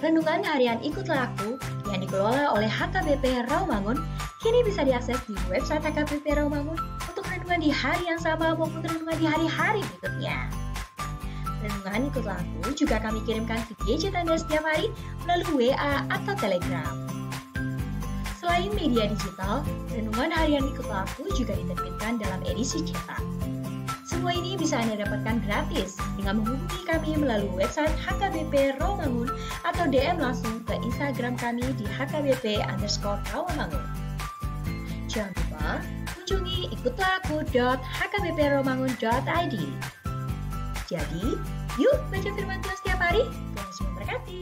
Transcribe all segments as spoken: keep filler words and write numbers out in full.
Renungan harian Ikutlah Aku yang dikelola oleh H K B P Rawamangun kini bisa diakses di website H K B P Rawamangun untuk renungan di hari yang sama maupun renungan di hari-hari berikutnya. Renungan Ikutlah Aku juga kami kirimkan ke gadget Anda setiap hari melalui W A atau Telegram. Selain media digital, renungan harian Ikutlah Aku juga diterbitkan dalam edisi cetak. Semua ini bisa Anda dapatkan gratis dengan menghubungi kami melalui website H K B P Rawamangun atau D M langsung ke Instagram kami di H K B P underscore Rawamangun. Jangan lupa kunjungi ikutlah aku dot H K B P rawamangun dot I D. Jadi, yuk baca firman Tuhan setiap hari. Tuhan Yesus memberkati.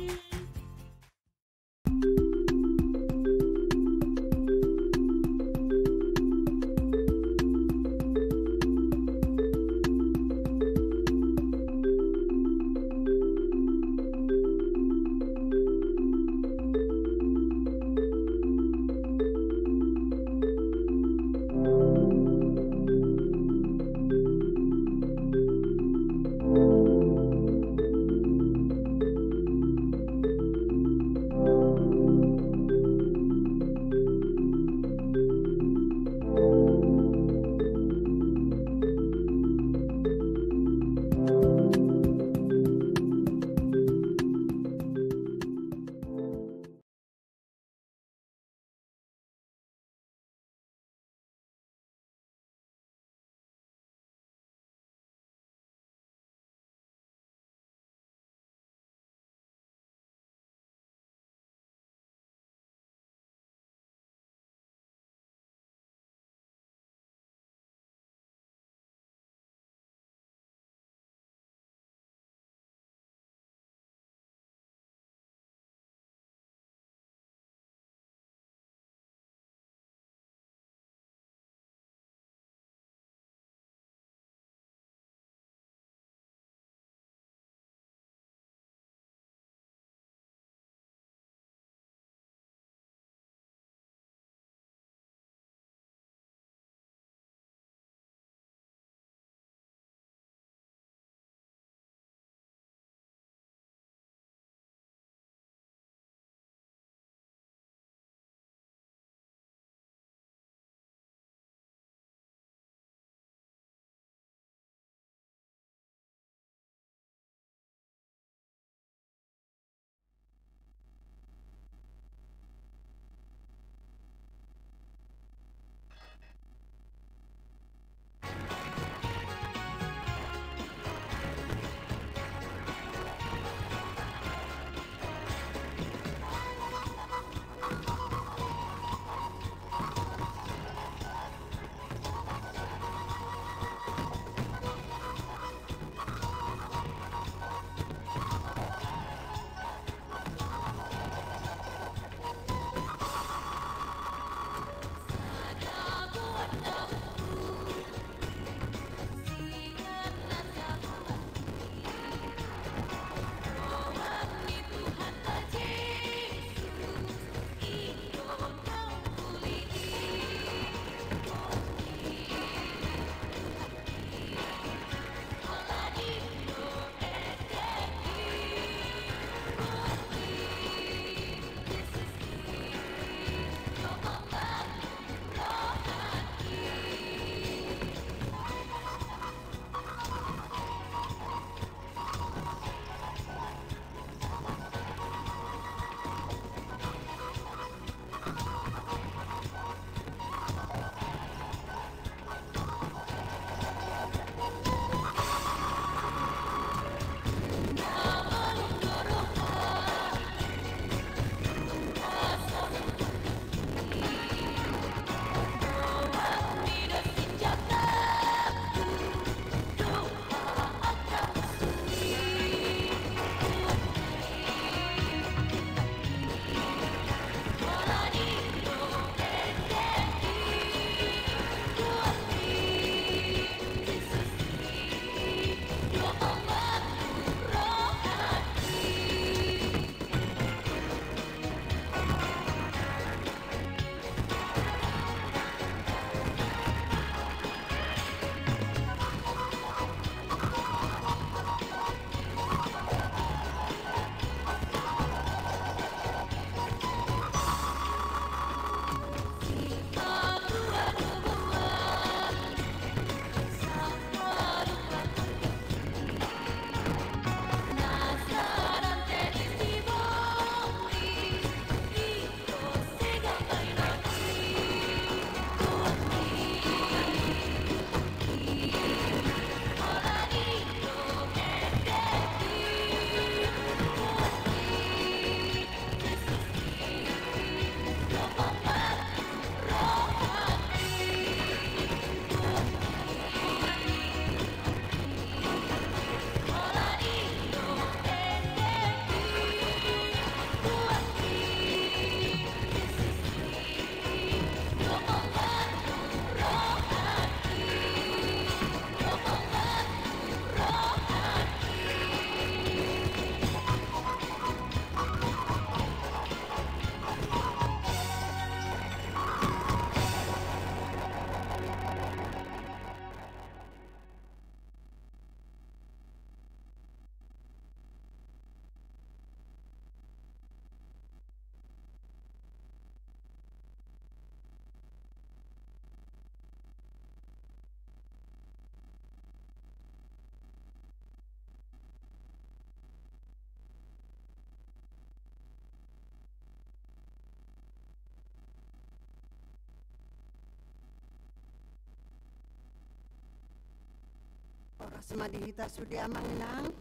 Asa ma di hita sude amang inang.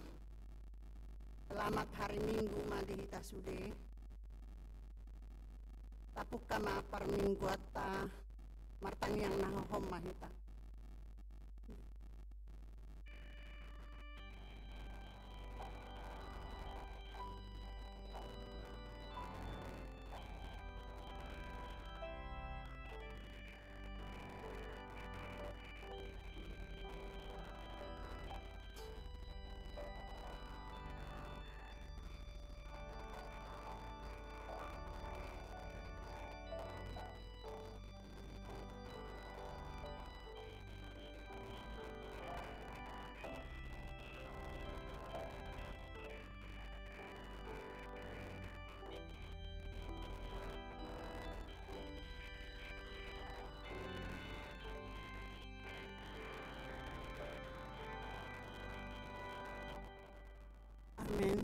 Selamat hari Minggu ma di hita sude. Tapungka ma parmingguanta, martangiang na hohom ma hita. Amen.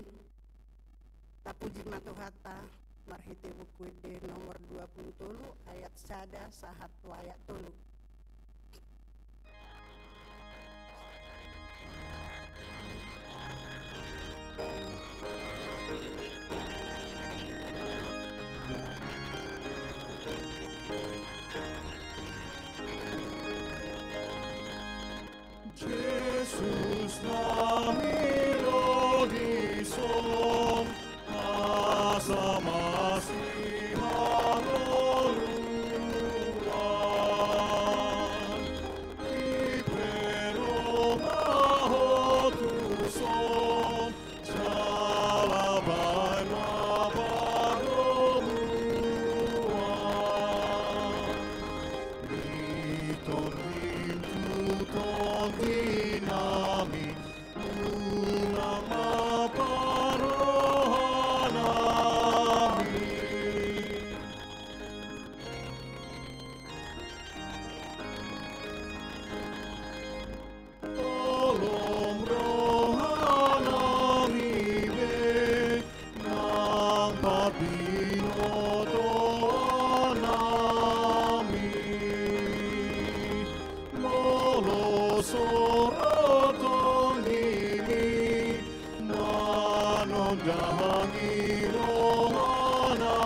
Tapuji ma Tuhanta, marhite Buku Ende nomor dua pulu tolu ayat sada sahat tu ayat tolu. Jesus na milodison, asa masihangoluan diperomahotuson, jala baen ma parromuan ni Tondim tu tondinami, unang ma parrohanami. Tolong rohanami be, nang parbinotoannami. Molo so ro Tondimi manondangi rohanami,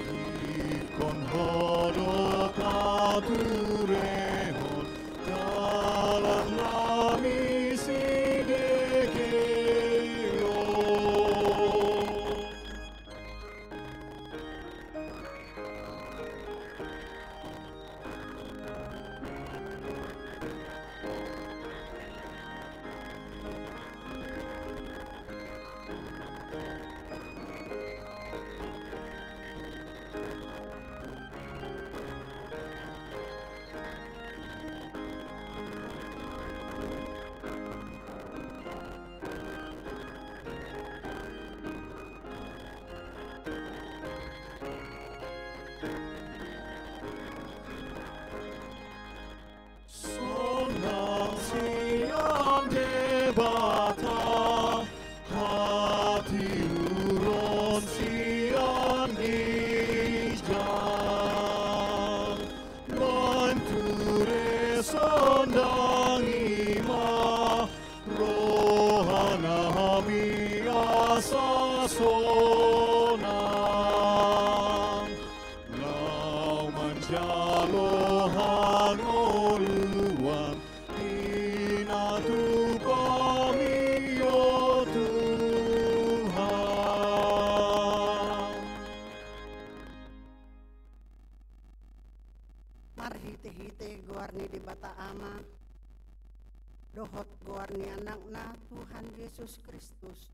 ingkon Ho do paturehon dalan nami sidege on. Sonang sian Debata, hatiuron sian ginjang. Baen ture sonang i ma rohanami asa sonang, laho manjalo hangoluan i na tupami, o Tuhan. Marhitehite goar ni Debata Ama, dohot goar ni Anakna Tuhan Jesus Kristus,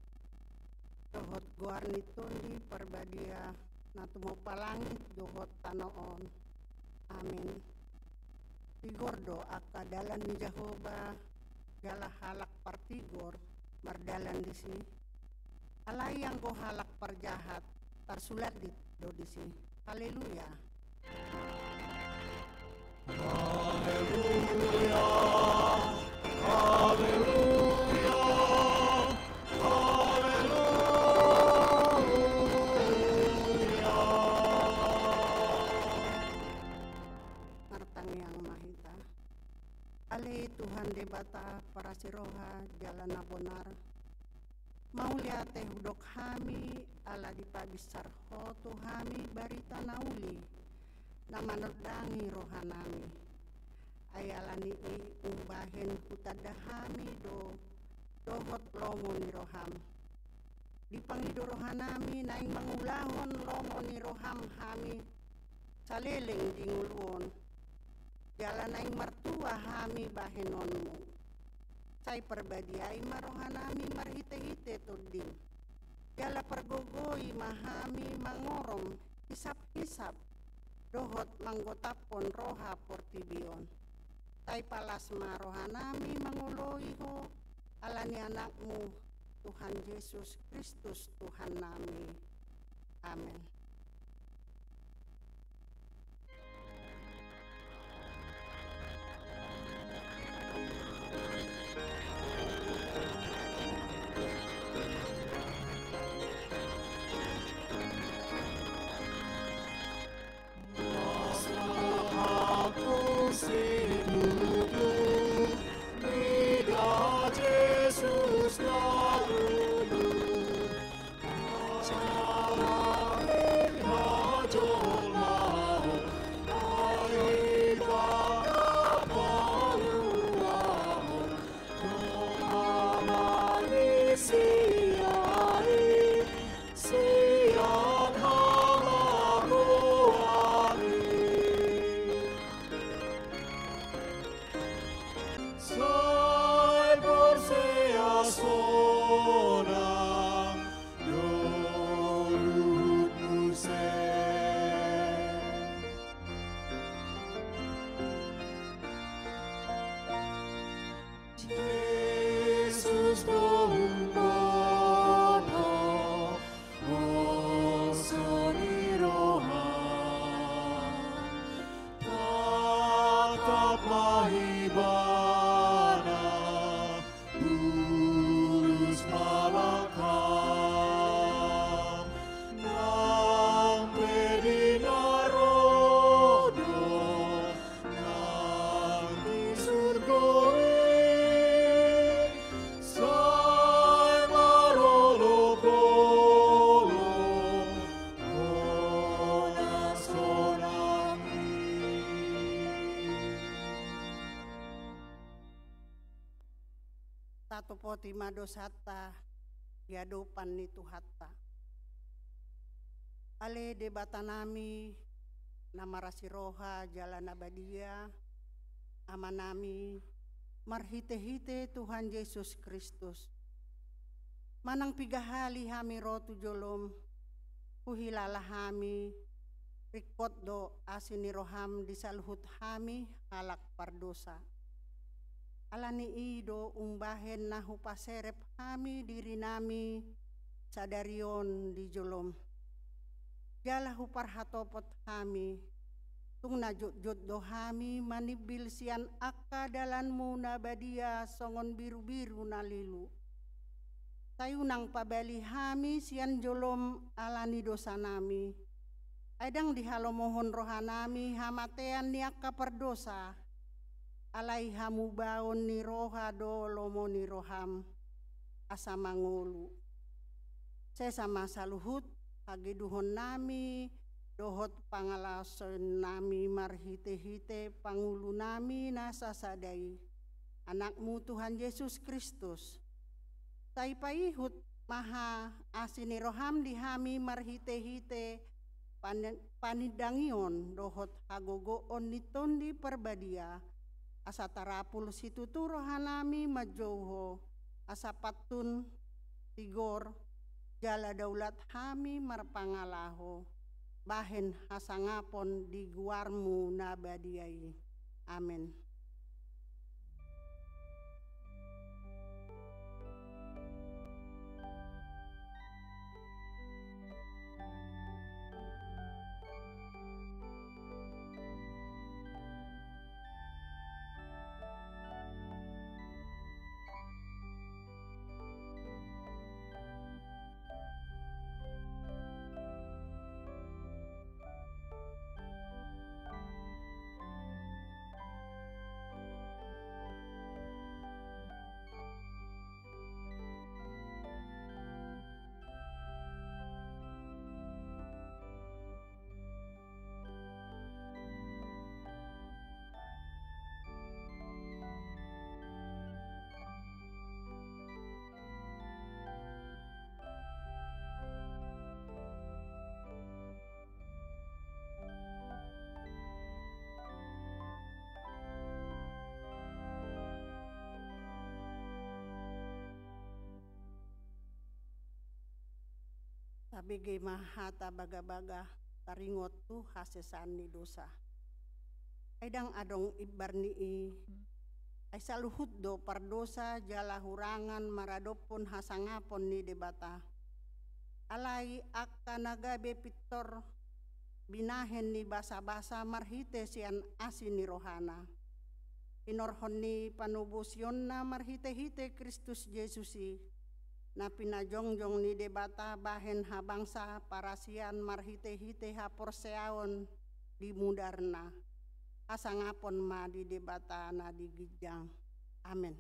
dohot goar ni Tondi Parbadia na tumompa langit dohot tano on. Amin. Tigor do angka dalan ni Jahowa, jala halak partigor mardalan disi. Alai anggo halak parjahat tarsulandit do disi. Haleluya. Haleluya. Haleluya. Haleluya. Martangiang ma hita. marasi roha jala na bonar. Mauliate hudok hami ala dipabinsar Ho tu hami barita na uli na manondangi rohanami. Ai ala ni i umbahen hutanda hami do dohot lomo ni roham. Dipangido rohanami naeng mangulahon lomo ni roham hami saleleng di ngolu on. Jala naeng martua hami bahenonmu. Sai parbadiai ma rohanami marhitehite Tondim. Jala pargogoi ma hami mangorom hisaphisap dohot manggotaphon roha portibi on. Sai palas ma rohanami mangoloi Ho ala ni Anakmu Tuhan Jesus Kristus Tuhannami. Amen. Sai porsea sonang do luhut muse. Jesus do umboto, hoso ni roha. Tatap ma ibana, bulus ma langkam, nang pe di na ro do nang di surgo i, sai marolopolop hona sonang i. Tatopoti ma dosanta di adopan ni Tuhanta. Ale Debatanami na marasi roha jala na badia, Amanami, marhitehite Tuhan Jesus Kristus, manang piga hali hami ro tu jolom, huhilala hami, ringkot do asi ni roham di saluhut hami halak pardosa. Ala ni i do umbahen na hupaserep hami dirinami sadari on di jolom. Jala huparhatopot hami, tung na jotjot do hami manimbil sian angka dalanmu na badia songon birubiru na lilu. Sai unang pabali hami sian jolom ala ni dosanami. Ai ndang dihalomohon rohanami hamatean ni angka pardosa. Alai hamubaon ni roha do lomo ni roham, asa mangolu. Sesa ma saluhut hageduhonnami dohot pangalaosaonnami marhitehite pangulunami na sasada i, Anakmu Tuhan Jesus Kristus. Sai paihut ma ha asi ni roham di hami marhitehite pan-, panindangion dohot hagogoon ni Tondi Parbadia, asa tarapul situtu rohanami manjou Ho, asa pantun, tigor, jala daulat hami marpangalaho, bahen hasangapon di goarmu na badia i. Amen. Tabege ma hata bagabaga taringot tu hasesaan ni dosa. Ai ndang adong imbar ni i, ai saluhut do pardosa jala hurangan maradophon hasangapon ni Debata. Alai angka na gabe pintor binahen ni basabasa marhite sian asi ni rohana. Hinorhon ni panobosionna marhitehite Kristus Jesus i, na pinajongjong ni Debata bahen habangsa parasian marhitehite haporseaon di mudarna. Hasangapon ma di Debata na di ginjang. Amen.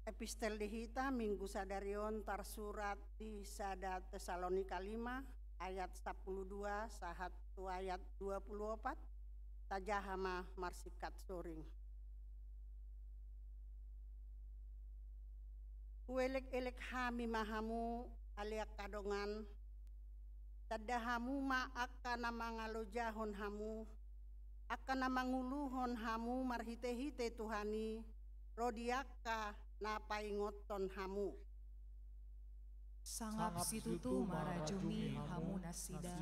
Epistel di hita Minggu sadari on tarsurat di sada Tesalonika lima ayat sampulu dua sahat tu ayat dua pulu opat. Tajaha ma marsingkat soring. Huelek-elek hami ma hamu, ale angka dongan, tanda hamu ma angka na mangalojahon hamu, angka na manguluhon hamu marhite-hite Tuhan i, ro di angka na paingothon hamu. Sangap situtu marajumi hamu nasida,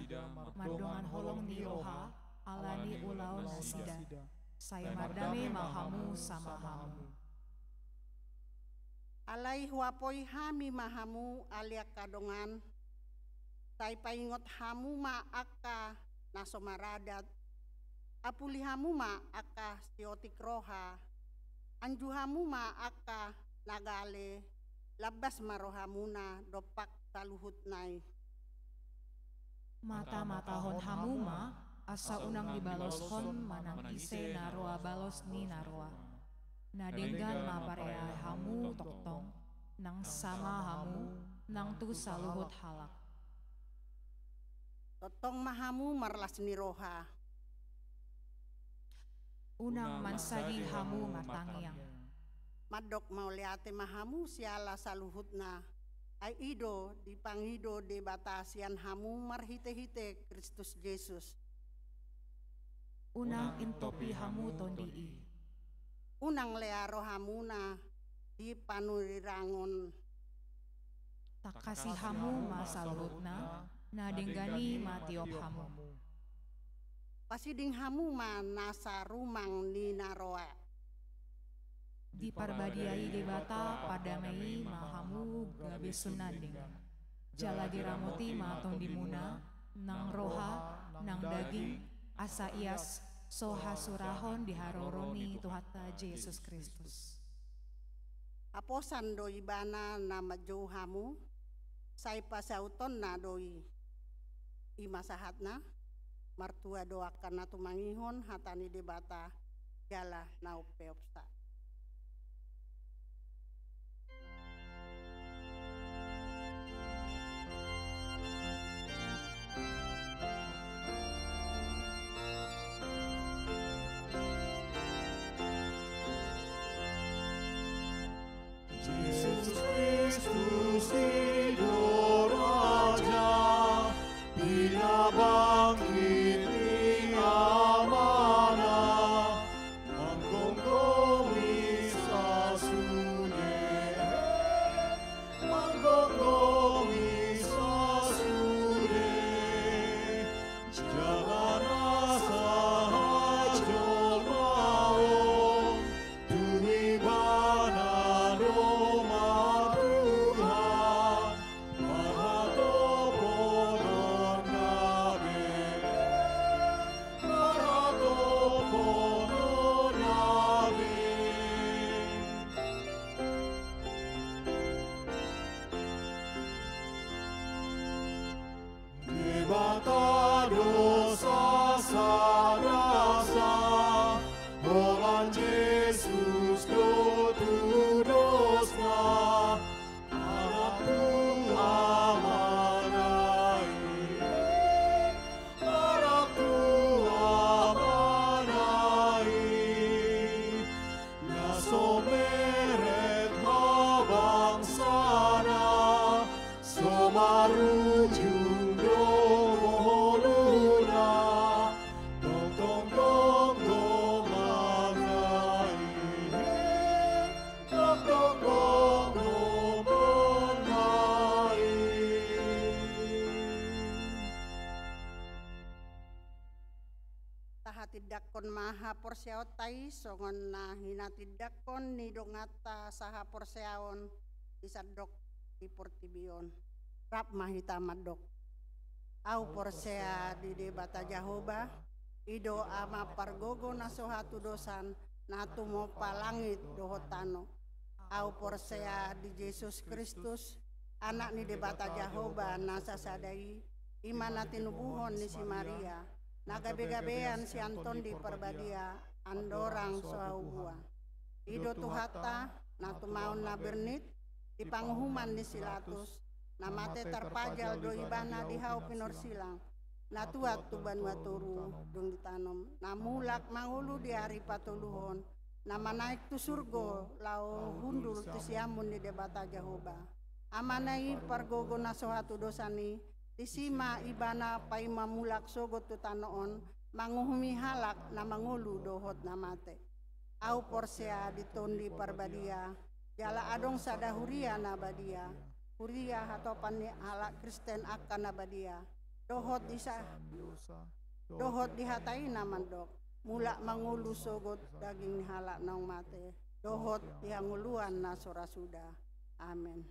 mardongan holong ni roha, ala ni ulaon nasida. Sai mardame ma hamu sama hamu. Alai huapoi hami ma hamu, ale angka dongan, sai paingot hamu ma angka na so maradat, apuli hamu ma angka siotik roha, anju hamu ma angka na gale, lambas ma rohamuna dompak saluhutna i. Mata-matahon hamu ma, asa unang dibaloshon manang ise na roa balos ni na roa. Na denggan ma pareai hamu tongtong, nang sama hamu, nang tu saluhut halak. Tongtong ma hamu marlas ni roha. Unang mansagi hamu martangiang. Mandok mauliate ma hamu siala saluhutna, ai i do dipangido Debata sian hamu marhite-hite Kristus Jesus. Unang intopi hamu tondi i. Unang lea rohamuna di panurirang on. Tangkasi hamu ma saluhutna, na denggan i matiop hamu. Pasiding hamu ma nasa rumang ni na roa. Diparbadiai Debata pardame i ma hamu gabe sundanding. Jala diramoti ma tondimuna, nang roha, nang daging, asa ias so hasurahon di haroro ni Tuhanta Jesus Kristus. Haposan do ibana na manjou hamu, sai pasautonna do i. I ma sahatna, martua do angka na tumangihon hata ni Debata, jala na umpeopsa. Jesus Kristus i do Raja, pinabangkit ni Amana, manggomgomi sasude, manggomgomi sasude, jala na sahajolmaon, tu Ibana do martua, marhatoponon na be, marhatoponon na be. Debata do sasada sa, holan Jesus do tudosna, anak tu Amana i, anak tu Amana i, na so meret habangsana, so marujung do ngoluna, tongtong gomgomonna i, tongtong gomgomonna i. Tahatindangkon ma haporseaonta i songon na hinatindangkon ni donganta sahaporseaon di sandok di portibi on. Rap ma hita mandok. Ahu porsea di Debata Jahowa, i do Ama pargogo na so hatudosan, na tumompa langit dohot tano. Ahu porsea di Jesus Kristus, Anak ni Debata Jahowa na sasada i, i ma na tinubuhon ni si Maria, na gabegabean sian Tondi Parbadia, andorang so haubuan. I do Tuhanta, na tumaon na bernit, di panguhuman ni si Latus, na mate tarpajal do Ibana di hau pinorsilang, na tuat tu banua toru dung ditanom, na mulak mangolu di ari patoluhon, na manaek tu surgo laho hundul tu siamun ni Debata Jahowa. Amana i pargogo na so hatudosan i, disi ma Ibana paima mulak sogot tu tano on, manguhumi halak na mangolu dohot na mate. Ahu porsea di Tondi Parbadia, jala adong sada huria na badia, huria hatopan ni halak Kristen angka na badia, dohot di sa-, dohot di hata i na mandok, mulak mangolu sogot daging ni halak naung mate, dohot di hangoluan na so ra suda. Amen.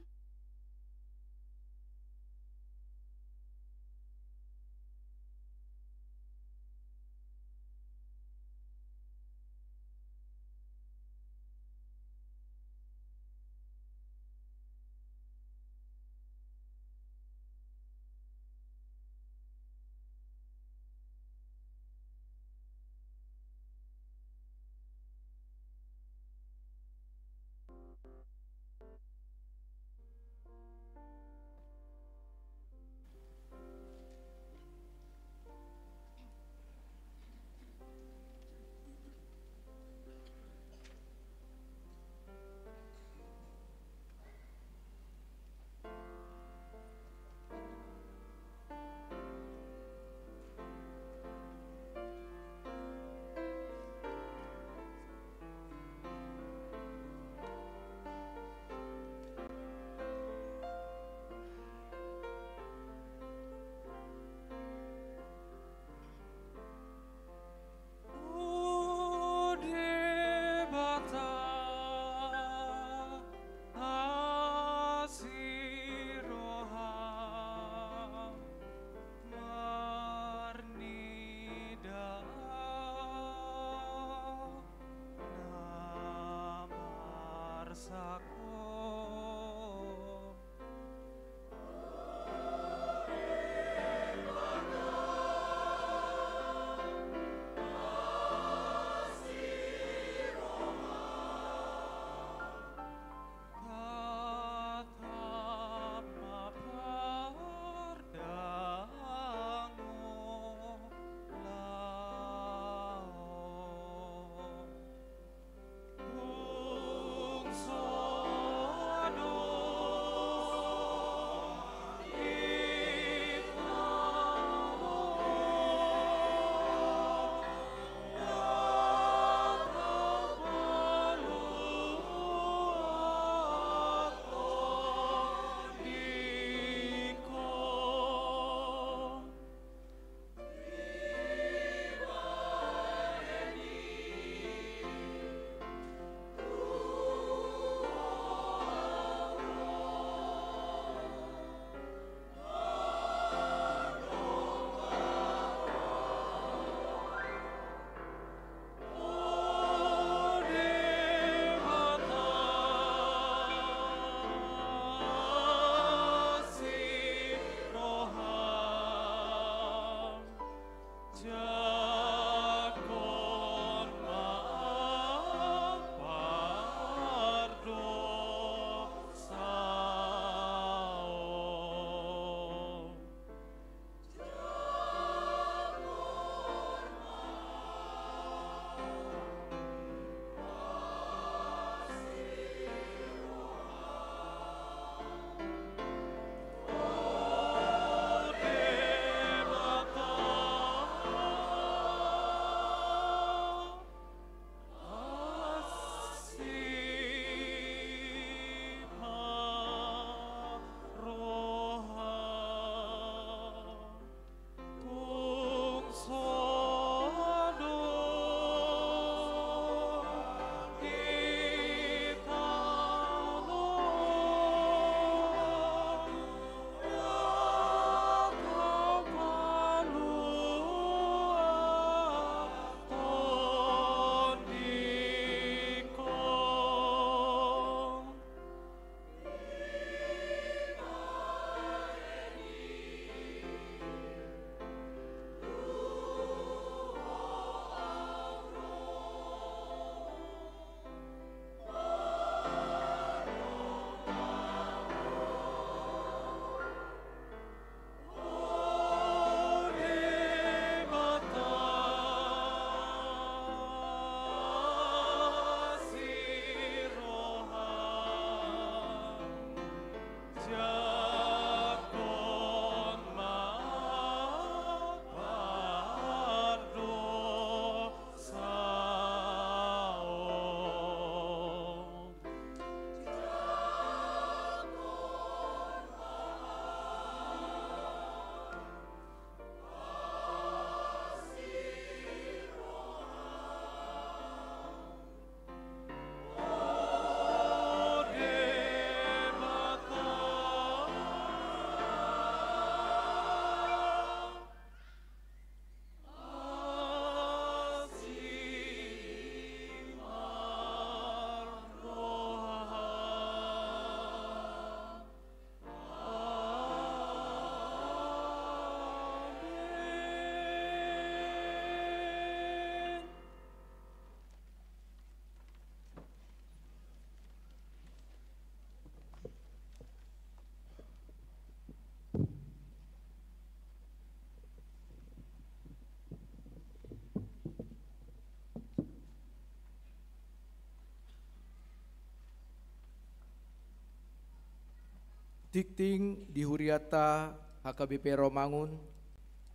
Tingting di hurianta H K B P Romangun,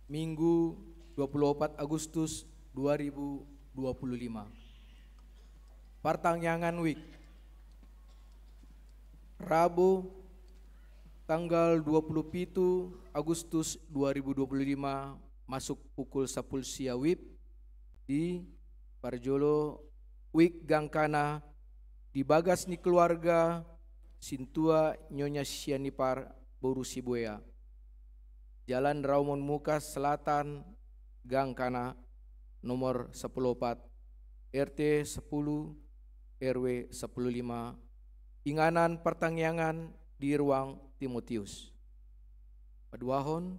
Minggu, dua puluh opat Agustus dua ribu dua puluh lima. Partangiangan Wijk. Rabu, tanggal dua puluh pitu Agustus dua ribu dua puluh lima, masuk pukul sampulu sia WIB, di parjolo Wijk gangkana, di bagas ni keluarga sintua Nyonya Sianipar boru Sibuea, Jalan Raumon Muka Selatan, gangkana, nomor sampulu opat, R T sampulu, R W sampulu lima, inganan partangiangan di ruang Timotius. Paduahon,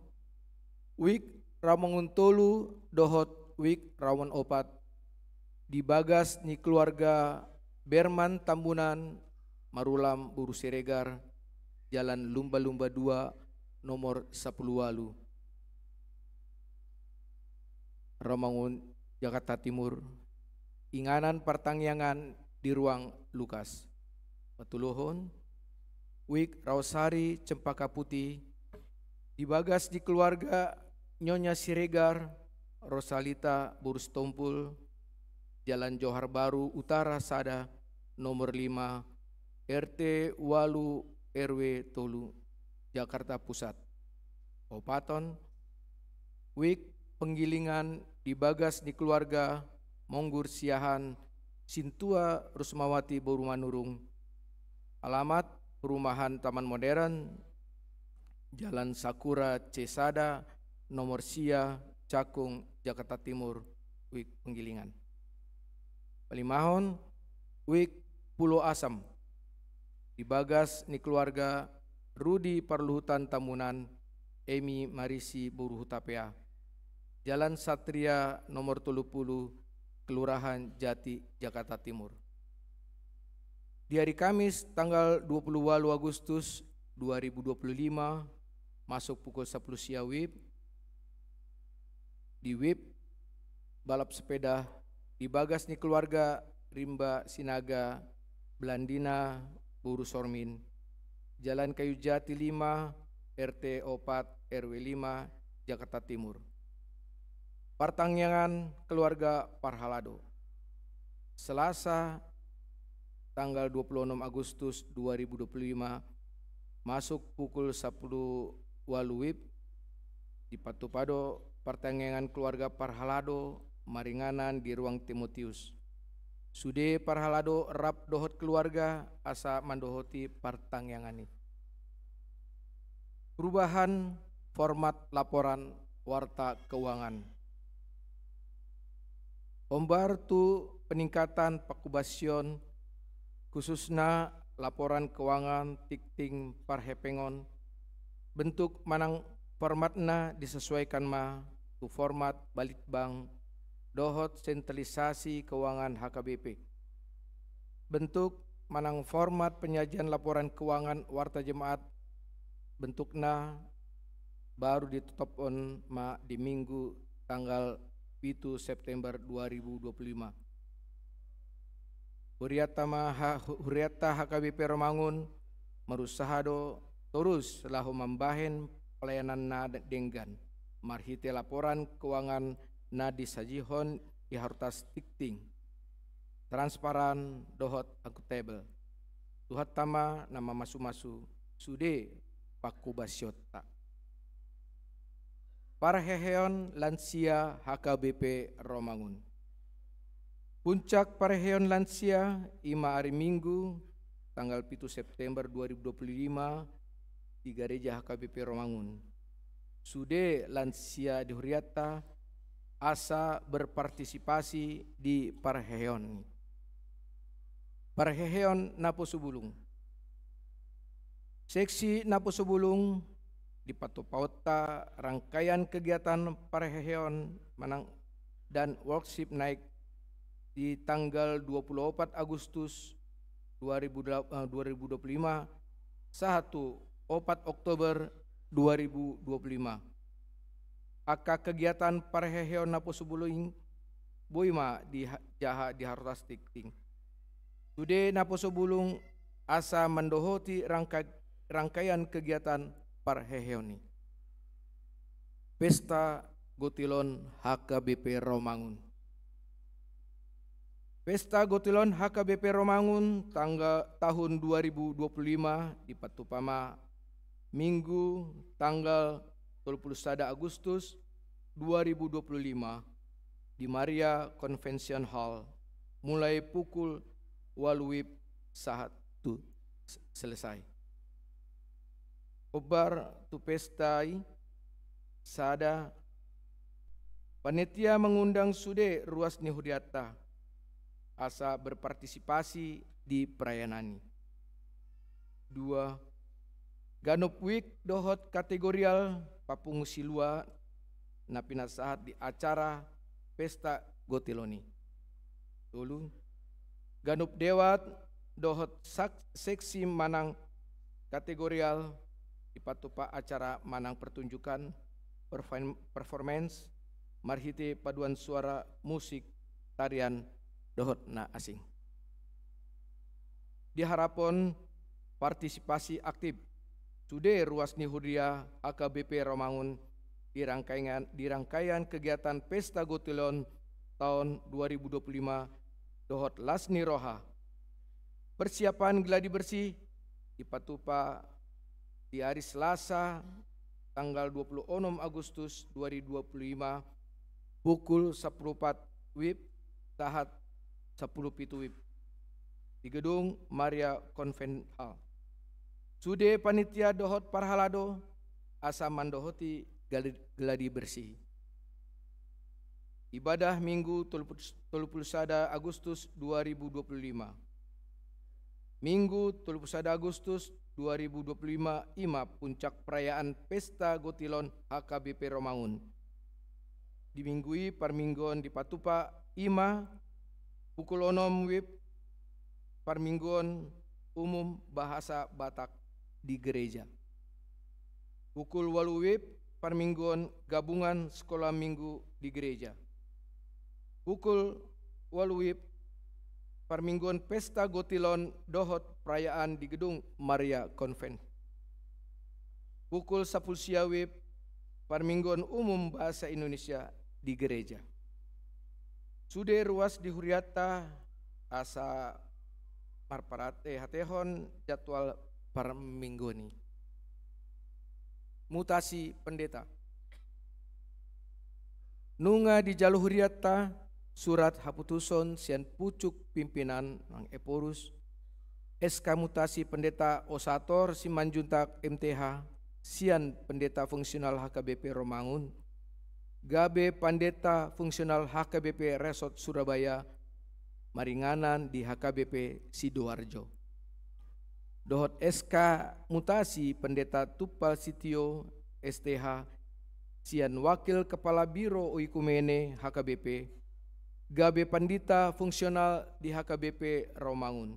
Wijk Ramangun tolu dohot Wijk Ramangun opat, di bagas ni keluarga Berman Tambunan Marulam boru Siregar, Jalan Lumba-Lumba dua, nomor sampulu ualu, Ramangun, Jakarta Timur, inganan partangiangan di ruang Lukas. Patoluhon, Wijk Raosari Cempaka Putih, di bagas ni keluarga Nyonya Siregar, Rosalita boru Sitompul, Jalan Johar Baru Utara sada, nomor lima, R T ualu, R W tolu, Jakarta Pusat. Paopathon, Wijk Penggilingan, di bagas ni keluarga Monggur Siahaan sintua Rusmawati boru Manurung. Alamat, perumahan Taman Modern, Jalan Sakura C sada, nomor sia, Cakung, Jakarta Timur, Wijk Penggilingan. Palimahon, Wijk Pulo Asam, di bagas ni keluarga Rudi Parluhutan Tambunan, Emi Marisi boru Hutapea, Jalan Satria nomor tolu pulu, Kelurahan Jati, Jakarta Timur. Di hari Kamis, tanggal dua puluh ualu Agustus dua ribu dua puluh lima, masuk pukul sampulu sia WIB, di WIB balap sepeda, di bagas ni keluarga Rimba Sinaga Blandina boru Sormin, Jalan Kayu Jati lima, R T opat, R W lima, Jakarta Timur. Partangiangan keluarga parhalado. Selasa, tanggal dua puluh enam Agustus dua ribu dua puluh lima, masuk pukul sampulu ualu WIB, dipatupa do partangiangan keluarga parhalado maringanan di ruang Timotius. Sude parhalado rap dohot keluarga asa mandohoti partangiangan i. Perubahan format laporan warta keuangan. Hombar tu peningkatan pangkobasion, khususna laporan keuangan tingting parhepengon, bentuk manang formatna disesuaikan ma tu format Balitbank dohot sentralisasi keuangan H K B P. Bentuk manang format penyajian laporan keuangan warta jemaat, bentukna baru ditotopkon ma di Minggu tanggal pitu September dua ribu dua puluh lima. Hurianta ma ha-, hu-, hurianta H K B P Romangun marusaha do torus laho mambahen pelayanan na denggan marhite laporan keuangan na disajihon di harutas tingting, transparan dohot akuntabel. Tuhanta ma na mamasumasu sude pangkobasionta. Parheheon lansia H K B P Romangun. Puncak parheheon lansia i ma ari Minggu tanggal pitu September dua ribu dua puluh lima di Gareja H K B P Romangun. Sude lansia di hurianta asa berpartisipasi di parheheon i. Parheheon naposobulung. Seksi naposobulung, dipatupaonta rangkaian kegiatan parheheon manang dan worship night di tanggal dua puluh opat Agustus dua ribu dua puluh lima sahat tu opat Oktober dua ribu dua puluh lima. Angka kegiatan parheheon naposobulung boi ma dijaha di harutas tingting. Sude naposobulung asa mandohoti rangkaian rangkaian kegiatan parheheon i. Pesta Gotilon H K B P Rawamangun. Pesta Gotilon H K B P Rawamangun tanggal, tahun dua ribu dua puluh lima dipatupa ma Minggu tanggal tolu puluh sada Agustus dua ribu dua puluh lima di Maria Convention Hall, mulai pukul ualu WIB sahat tu s-, selesai. Hombar tu pesta i, sada, panitia mangundang sude ruas ni hurianta asa berpartisipasi di perayaan i. Dua, ganup wijk dohot kategorial papungu silua na pinasahat di acara Pesta Gotilon i. Tolu, ganup dewat dohot sak-, seksi manang kategorial dipatupa acara manang pertunjukan perform-, performance marhite paduan suara, musik, tarian dohot na asing. Diharapon partisipasi aktif sude ruas ni huria H K B P Rawamangun di rangkaian, di rangkaian kegiatan Pesta Gotilon taon dua ribu dua puluh lima dohot las ni roha. Persiapan gladi bersih dipatupa di ari Selasa tanggal dua puluh onom Agustus dua ribu dua puluh lima pukul sampulu opat WIB sahat sampulu pitu WIB di gedung Maria Convent Hall. Sude panitia dohot parhalado asa mandohoti gladi, gladi bersih. Ibadah Minggu tolu puluh, tolu puluh sada Agustus dua ribu dua puluh lima. Minggu tolu puluh sada Agustus dua ribu dua puluh lima i ma puncak perayaan Pesta Gotilon H K B P Rawamangun. Di minggu i parmingguon dipatupa i ma pukul onom WIB parmingguon umum bahasa Batak di gereja. Pukul ualu WIB parmingguon gabungan sekolah minggu di gereja. Pukul ualu WIB parmingguon Pesta Gotilon dohot perayaan di gedung Maria Convent. Pukul sampulu sia WIB parmingguon umum bahasa Indonesia di gereja. Sude ruas ni hurianta asa marparhate-hatehon jadwal parmingguon i. Mutasi pendeta. Nunga dijalo hurianta surat haputuson sian pucuk pimpinan nang Ephorus, S K mutasi Pendeta Osator Simanjuntak M T H sian Pendeta Fungsional H K B P Rawamangun, gabe Pendeta Fungsional H K B P Resort Surabaya maringanan di H K B P Sidoarjo. Dohot S K mutasi Pendeta Tumpal Sitio S T H sian Wakil Kepala Biro Oikumene H K B P, gabe Pandita Fungsional di H K B P Rawamangun.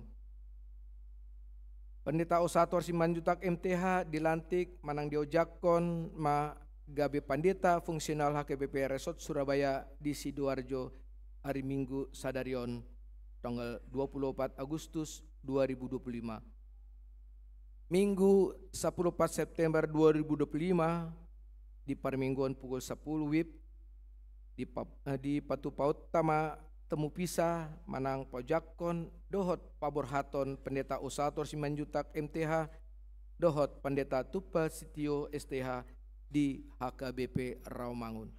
Pendeta Osator Simanjuntak M T H dilantik manang diojakhon ma gabe Pandita Fungsional H K B P Resort Surabaya di Sidoarjo ari Minggu sadari on, tanggal dua puluh opat Agustus dua ribu dua puluh lima. Minggu sampulu opat September dua ribu dua puluh lima, di parmingguon pukul sampulu WIB, di pa-, eh, dipatupaonta ma temu pisa manang paojakhon dohot paborhaton Pendeta Osator Simanjuntak M T H dohot Pendeta Tumpal Sitio S T H di H K B P Rawamangun.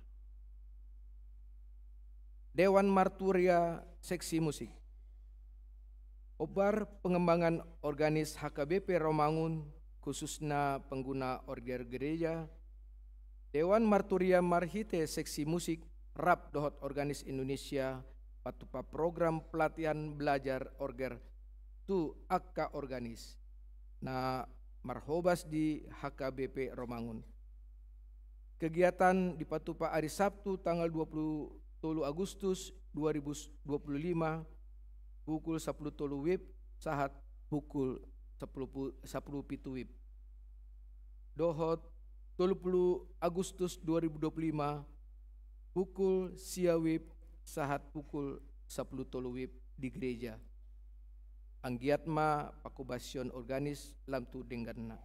Dewan Marturia Seksi Musik. Hombar pengembangan organis H K B P Rawamangun, khususna pengguna orger gereja, Dewan Marturia marhite Seksi Musik rap dohot organis Indonesia patupa program pelatihan belajar orger tu angka organis na marhobas di H K B P Rawamangun. Kegiatan dipatupa ari Sabtu tanggal dua puluh tolu Agustus dua ribu dua puluh lima, pukul sampulu tolu WIB sahat pukul sampulu pu-, sampulu pitu WIB. Dohot tolu puluh Agustus dua ribu dua puluh lima, pukul sia WIB sahat pukul sampulu tolu WIB di gereja. Anggiat ma panghobasion organis lam tu dengganna.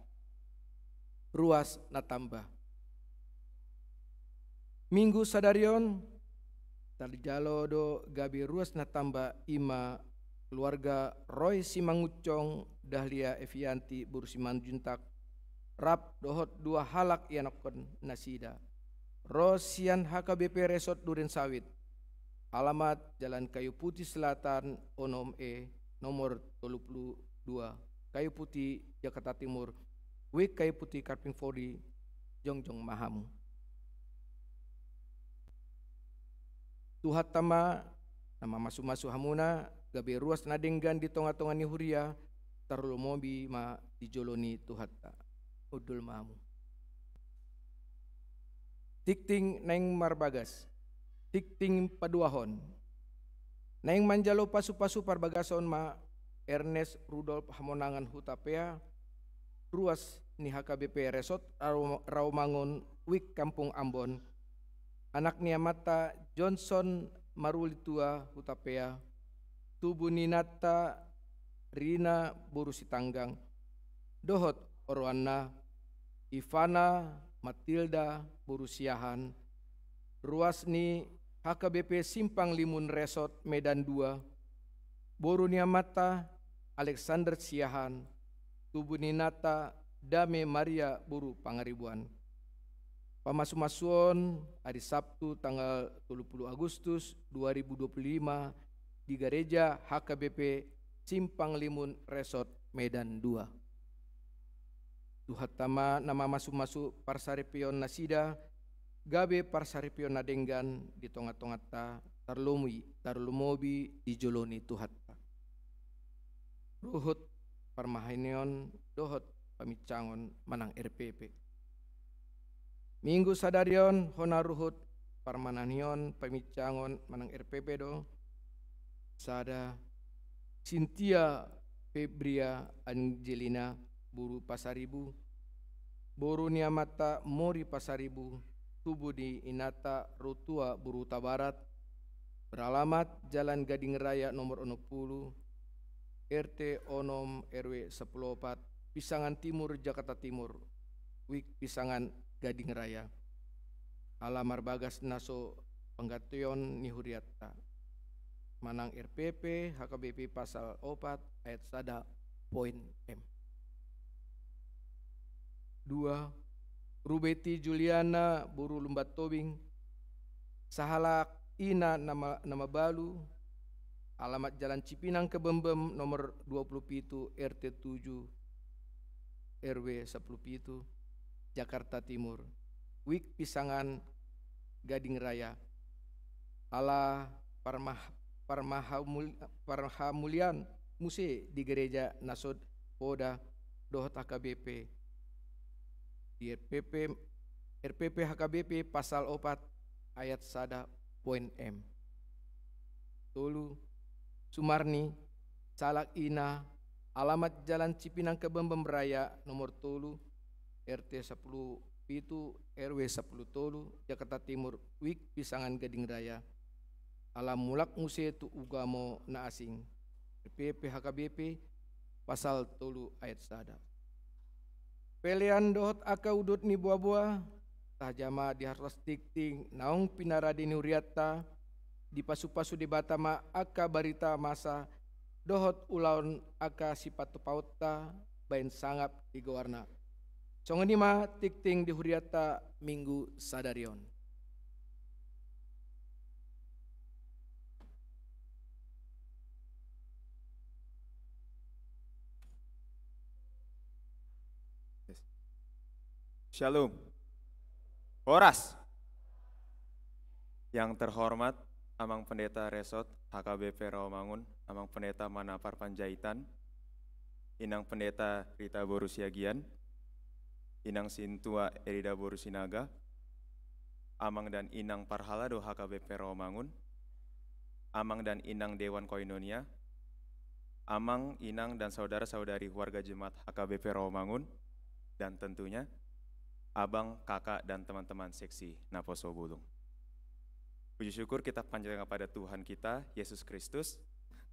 ruas na tamba. Minggu sadari on, tarjalo do gabe ruas na tamba, i ma keluarga Roy Simanguncong, Dahlia Evianti boru Simanjuntak, rap dohot dua halak ianakhon nasida, ro sian H K B P Resort Duren Sawit, alamat Jalan Kayu Putih Selatan onom E, nomor tolu pulu dua, Kayu Putih, Jakarta Timur, Wijk Kayu Putih, Karping Fordy, jongjong ma hamu. Tuhanta ma na mamasumasu hamuna, gabe ruas na denggan di tongatonga ni huria, tarlumobi ma di jolo ni Tuhanta. Hundul ma hamu. Tingting naeng marbagas, tingting paduahon. Naeng manjalo pasupasu parbagason ma Ernest Rudolf Hamonangan Hutapea, ruas ni H K B P Resort Rao-, Rawamangun, Wijk Kampung Ambon, anak ni amanta Johnson Marulitua Hutapea, tubu ni inanta Rina boru Sitanggang, dohot oroanna Ivana Matilda boru Siahaan, ruas ni H K B P Simpang Limun Resort Medan dua, boru ni amanta Alexander Siahaan, tubu ni inanta Dame Maria boru Pangaribuan. Pamasumasuon ari Sabtu tanggal tolu pulu Agustus dua ribu dua pulu lima di Gareja H K B P Simpang Limun Resort Medan dua. Tuhanta ma na mamasumasu parsaripeon nasida, gabe parsaripeon na denggan di tongatonganta, tarlumobi, tarlumobi di jolo ni Tuhanta. Ruhut parmahanion dohot paminsangon manang R P P. Minggu sadari on hona ruhut parmahanion paminsangon manang R P P do, sada, Sintia Febria Angelina boru Pasaribu, boru ni amanta Mori Pasaribu, tubu ni inanta Rotua boru Hutabarat, beralamat Jalan Gading Raya nomor onom pulu, R T onom, R W sapulu opat, Pisangan Timur, Jakarta Timur, Wijk Pisangan, Gading Raya. Ala marbagas na so panggantion ni hurianta, manang R P P H K B P pasal opat ayat sada poin M. Dua, Rubeti Juliana boru Lumban Tobing, sahalak ina na ma-, na mabalu, alamat Jalan Cipinang Kebembem nomor dua pulu pitu, R T tujuh, R W sapulu pitu, Jakarta Timur, Wijk Pisangan, Gading Raya. Ala parmah-, parmahamul-, parhamulian muse di gareja na so poda dohot H K B P, di R P P, R P P H K B P pasal opat ayat sada poin M. Tolu, Sumarni, sahalak ina, alamat Jalan Cipinang Kebembem Raya nomor tolu, R T sapulu pitu, R W sapulu tolu, Jakarta Timur, Wijk Pisangan, Gading Raya. Ala mulak muse tu ugamo na asing. R P P H K B P pasal tolu ayat sada. Pelean dohot angka udut ni boaboa, tajaha ma di haroro tingting naung pinarade ni hurianta, dipasupasu Debata ma angka barita masa dohot ulaon angka sipatupaonta baen sangap di goarna. Songon i ma tingting di hurianta minggu sadari on. Shalom. Horas. Yang terhormat Amang Pendeta Resort H K B P Rawamangun, Amang Pendeta Manapar Panjaitan, Inang Pendeta Rita boru Siagian, Inang Sintua Erida boru Sinaga, Amang dan Inang parhalado H K B P Rawamangun, Amang dan Inang Dewan Koinonia, Amang, Inang, dan saudara-saudari warga jemaat H K B P Rawamangun, dan tentunya Abang, Kakak, dan teman-teman seksi Naposo Bulung. Puji syukur kita panjatkan kepada Tuhan kita, Yesus Kristus,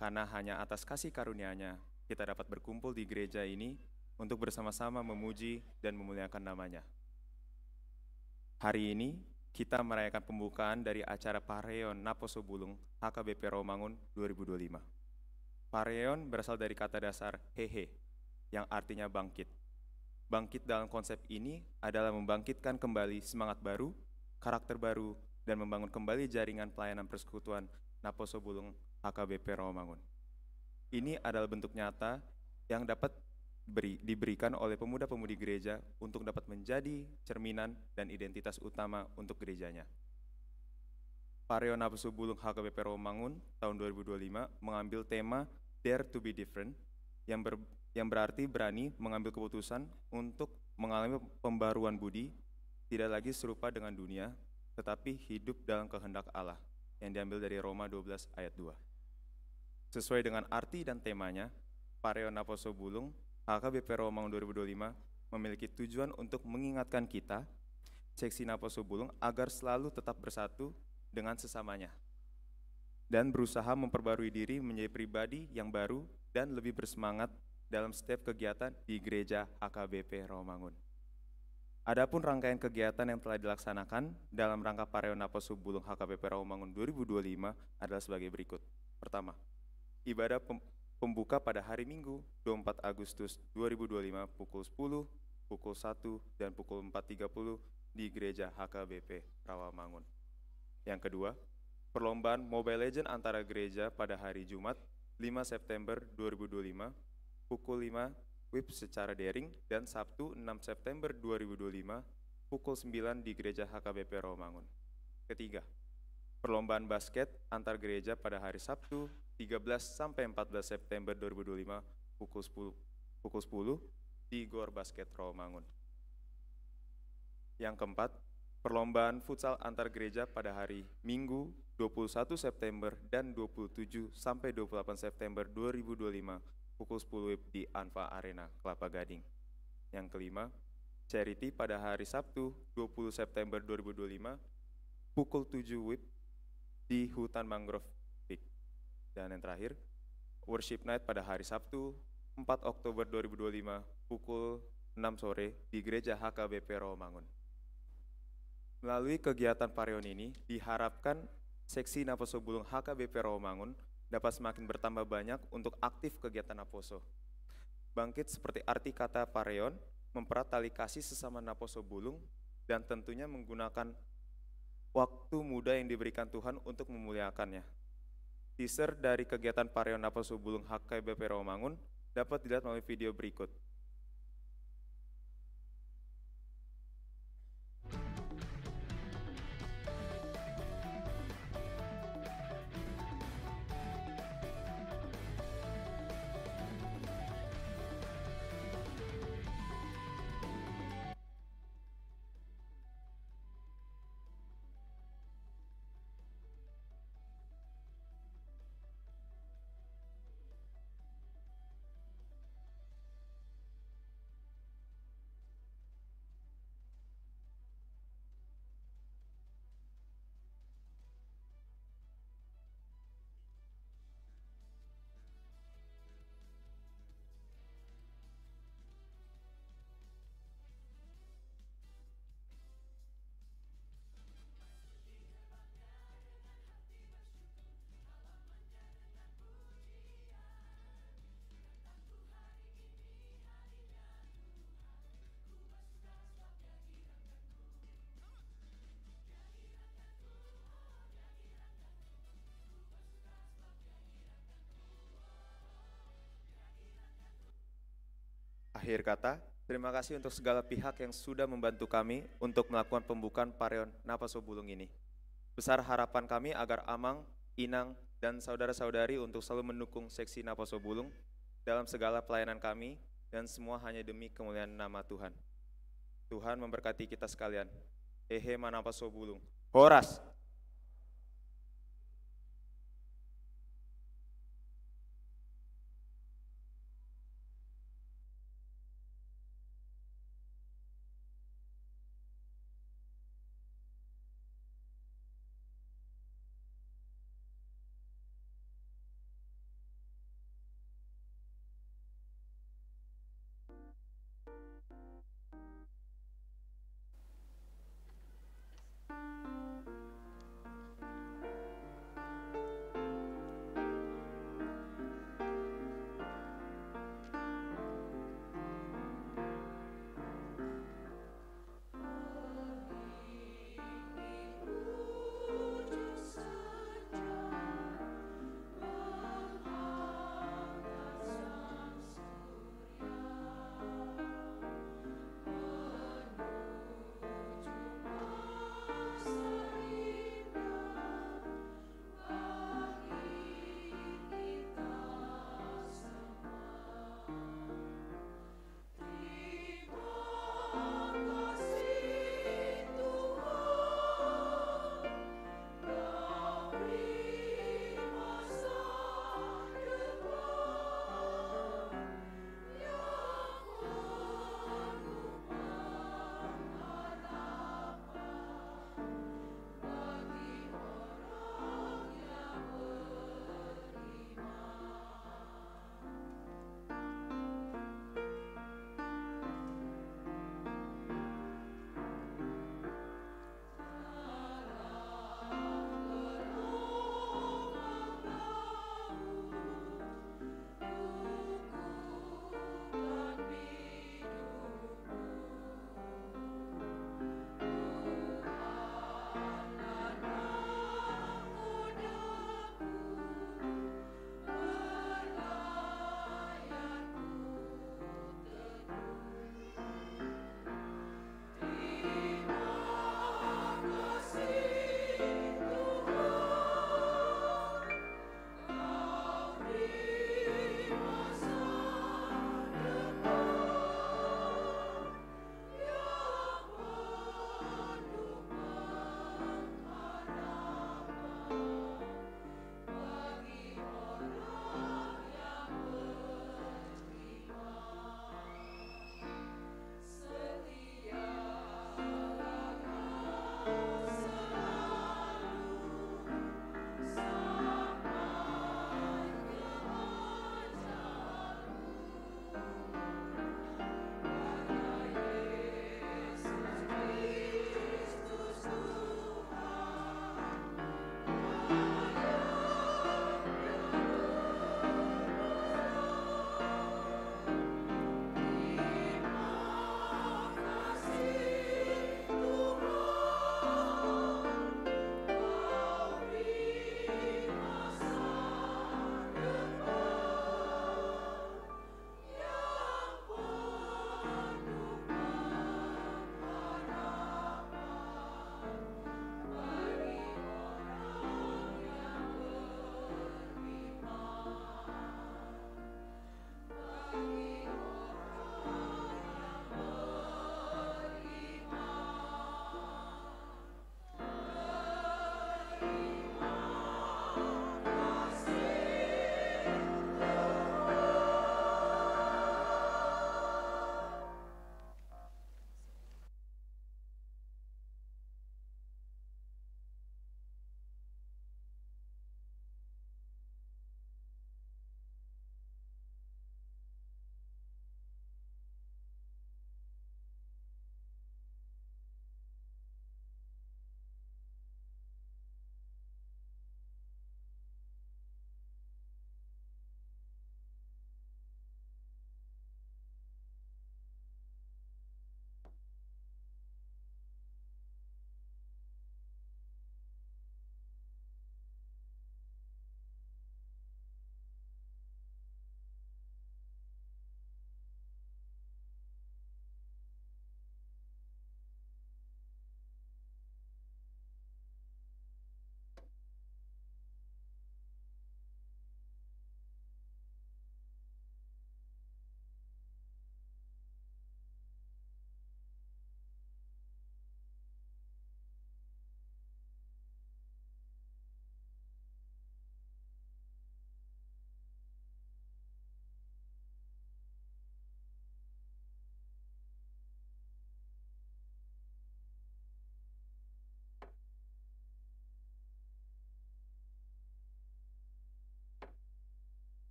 karena hanya atas kasih karunia-Nya kita dapat berkumpul di gereja ini untuk bersama-sama memuji dan memuliakan nama-Nya. Hari ini, kita merayakan pembukaan dari acara Pareon Naposo Bulung H K B P Rawamangun dua ribu dua puluh lima. Pareon berasal dari kata dasar hehe, yang artinya bangkit. Bangkit dalam konsep ini adalah membangkitkan kembali semangat baru, karakter baru, dan membangun kembali jaringan pelayanan persekutuan Naposo Bulung H K B P Rawamangun. Ini adalah bentuk nyata yang dapat beri-, diberikan oleh pemuda-pemudi gereja untuk dapat menjadi cerminan dan identitas utama untuk gerejanya. Pareon Naposo Bulung H K B P Rawamangun tahun dua ribu dua puluh lima mengambil tema Dare to be Different, yang ber-, yang berarti berani mengambil keputusan untuk mengalami pembaruan budi, tidak lagi serupa dengan dunia, tetapi hidup dalam kehendak Allah, yang diambil dari Roma dua belas ayat dua. Sesuai dengan arti dan temanya, Pareon Naposo Bulung H K B P Rawamangun dua ribu dua puluh lima memiliki tujuan untuk mengingatkan kita, seksi Naposo Bulung, agar selalu tetap bersatu dengan sesamanya dan berusaha memperbarui diri menjadi pribadi yang baru dan lebih bersemangat dalam setiap kegiatan di Gereja H K B P Rawamangun. Adapun rangkaian kegiatan yang telah dilaksanakan dalam rangka Pareon Naposo Bulung H K B P Rawamangun dua ribu dua puluh lima adalah sebagai berikut. Pertama, ibadah pem-, pembuka pada hari Minggu, dua puluh empat Agustus dua ribu dua puluh lima, pukul sepuluh, pukul satu, dan pukul empat tiga puluh di Gereja H K B P Rawamangun. Yang kedua, perlombaan Mobile Legend antara gereja pada hari Jumat, lima September dua ribu dua puluh lima, pukul lima W I B secara daring, dan Sabtu, enam September dua ribu dua puluh lima, pukul sembilan di Gereja H K B P Rawamangun. Ketiga, perlombaan basket antar gereja pada hari Sabtu, tiga belas sampai empat belas September dua ribu dua puluh lima, pukul sepuluh, pukul sepuluh di Gor Basket Rawamangun. Yang keempat, perlombaan futsal antar gereja pada hari Minggu, dua puluh satu September, dan dua puluh tujuh sampai dua puluh delapan September dua ribu dua puluh lima, pukul sepuluh W I B di Anfa Arena, Kelapa Gading. Yang kelima, charity pada hari Sabtu, dua puluh September dua ribu dua puluh lima, pukul tujuh W I B di Hutan Mangrove Peak. Dan yang terakhir, worship night pada hari Sabtu, empat Oktober dua ribu dua puluh lima, pukul enam sore di Gereja H K B P Rawamangun. Melalui kegiatan Pareon ini, diharapkan seksi Naposo Bulung H K B P Rawamangun dapat semakin bertambah banyak untuk aktif kegiatan Naposo. Bangkit seperti arti kata Pareon, mempererat tali kasih sesama Naposo Bulung, dan tentunya menggunakan waktu muda yang diberikan Tuhan untuk memuliakan-Nya. Teaser dari kegiatan Pareon Naposo Bulung H K B P Rawamangun dapat dilihat melalui video berikut. Akhir kata, terima kasih untuk segala pihak yang sudah membantu kami untuk melakukan pembukaan Pareon Naposo Bulung ini. Besar harapan kami agar Amang, Inang, dan saudara-saudari untuk selalu mendukung seksi Naposo Bulung dalam segala pelayanan kami, dan semua hanya demi kemuliaan nama Tuhan. Tuhan memberkati kita sekalian. Hehe ma Naposo Bulung. Horas!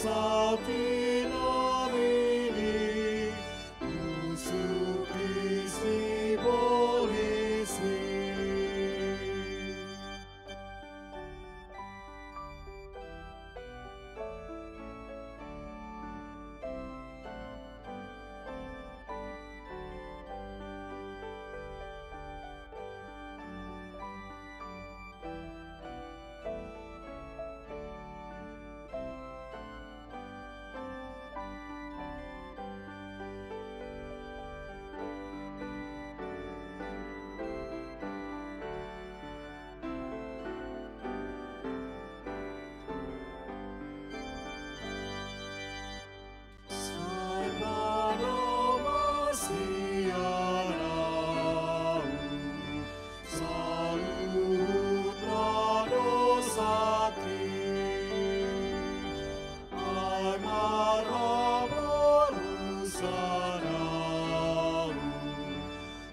Tinarini, usupi sibolisi. Sai panama sian ahu saluhutna dosangki, ai marhaporusan ahu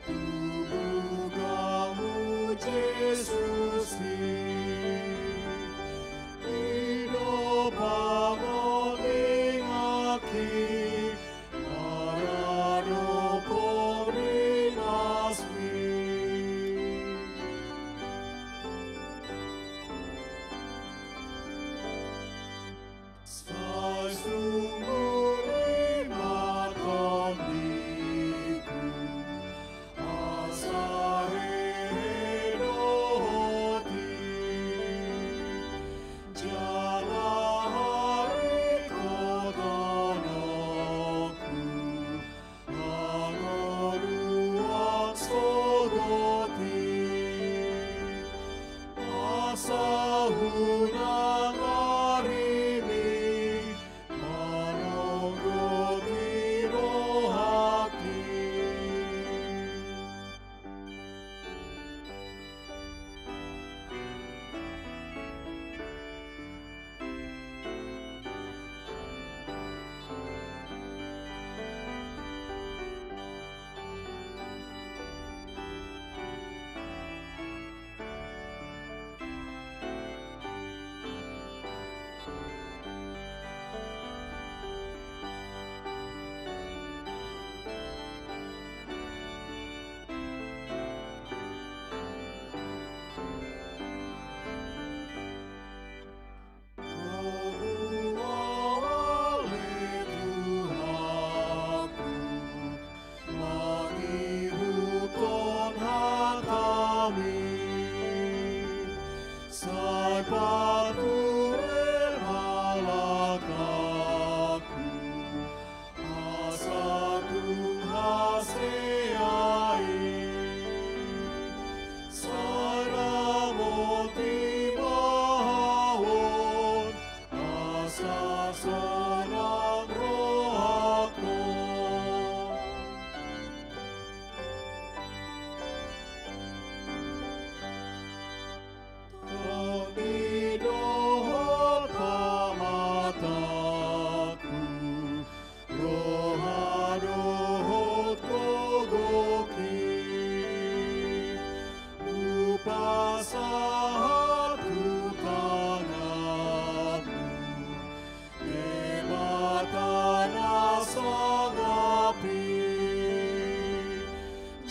tu buku Hamu Jesus i. I do pangolinganki, maradophon di nasmi. Sai sunggur i ma tondiku, asa hehe dohot i. Jala harikotononku, mangolu ahu sogot i, asa unang arimi manonggoti rohangki. Togu ale Tuhanku, mangihuthon hatami, sai pature ma langkangku, asa tung hasea i. Sai ramoti ma ahu on, asa sonang rohangku. Tondi dohot pamatangku, roha dohot gogongki, hupasahat tu tanganmu, Debata na sangap i.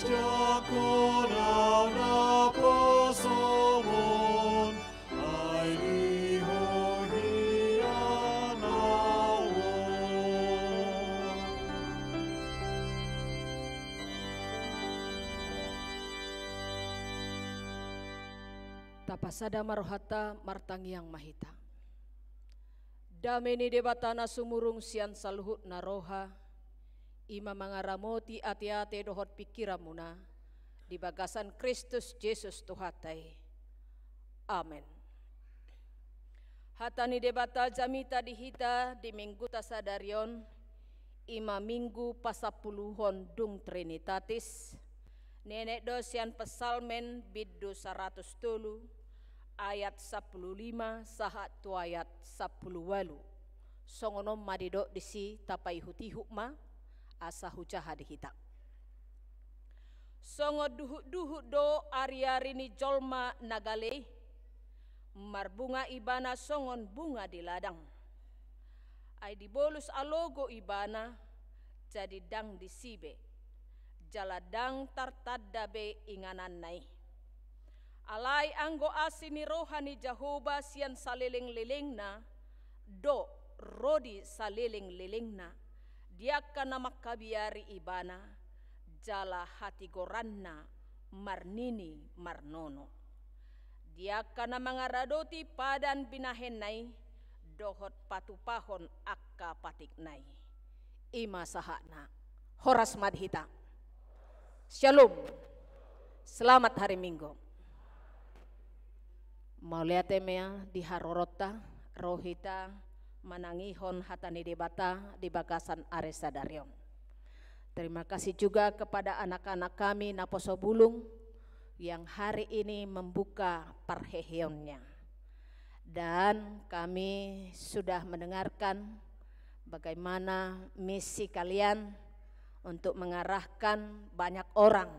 Jangkon ahu na poso on, ai di Ho hian ahu on. Tapasada ma rohanta, martangiang ma hita. Dame ni Debata na sumurung sian saluhutna roha, i ma mangaramoti ateate dohot pingkiranmuna, di bagasan Kristus Jesus Tuhanta i. Amen. Hata ni Debata jamita di hita di Mingguta sadari on, i ma Minggu pasampuluhon dung Trinitatis, nienet do sian Psalmen bindu saratus tolu, ayat sampulu lima sahat tu ayat sampulu ualu. Songon on ma didok disi, tapaihutihut ma, asa hujaha di hita. Songon duhutduhut do ariari ni jolma na gale i, marbunga ibana songon bunga di ladang. Ai dibolus alogo ibana, jadi ndang disi be, jala ndang tartanda be ingananna i. Alai anggo asi ni roha ni Jahowa sian salelenglelengna, do ro di salelenglelengna, di angka na mangkabiari ibana, jala hatigoranna marnini marnono. Di angka na mangaradoti padan binahenna i, dohot patupahon angka patikna i. I ma sahatna. Horas ma di hita. Shalom. Selamat hari Minggu. Mauliate ma di haroronta, ro hita manangihon hata ni Debata di bagasan ari sadari on. Terima kasih juga kepada anak-anak kami Naposo Bulung yang hari ini membuka parheheonnya. Dan kami sudah mendengarkan bagaimana misi kalian untuk mengarahkan banyak orang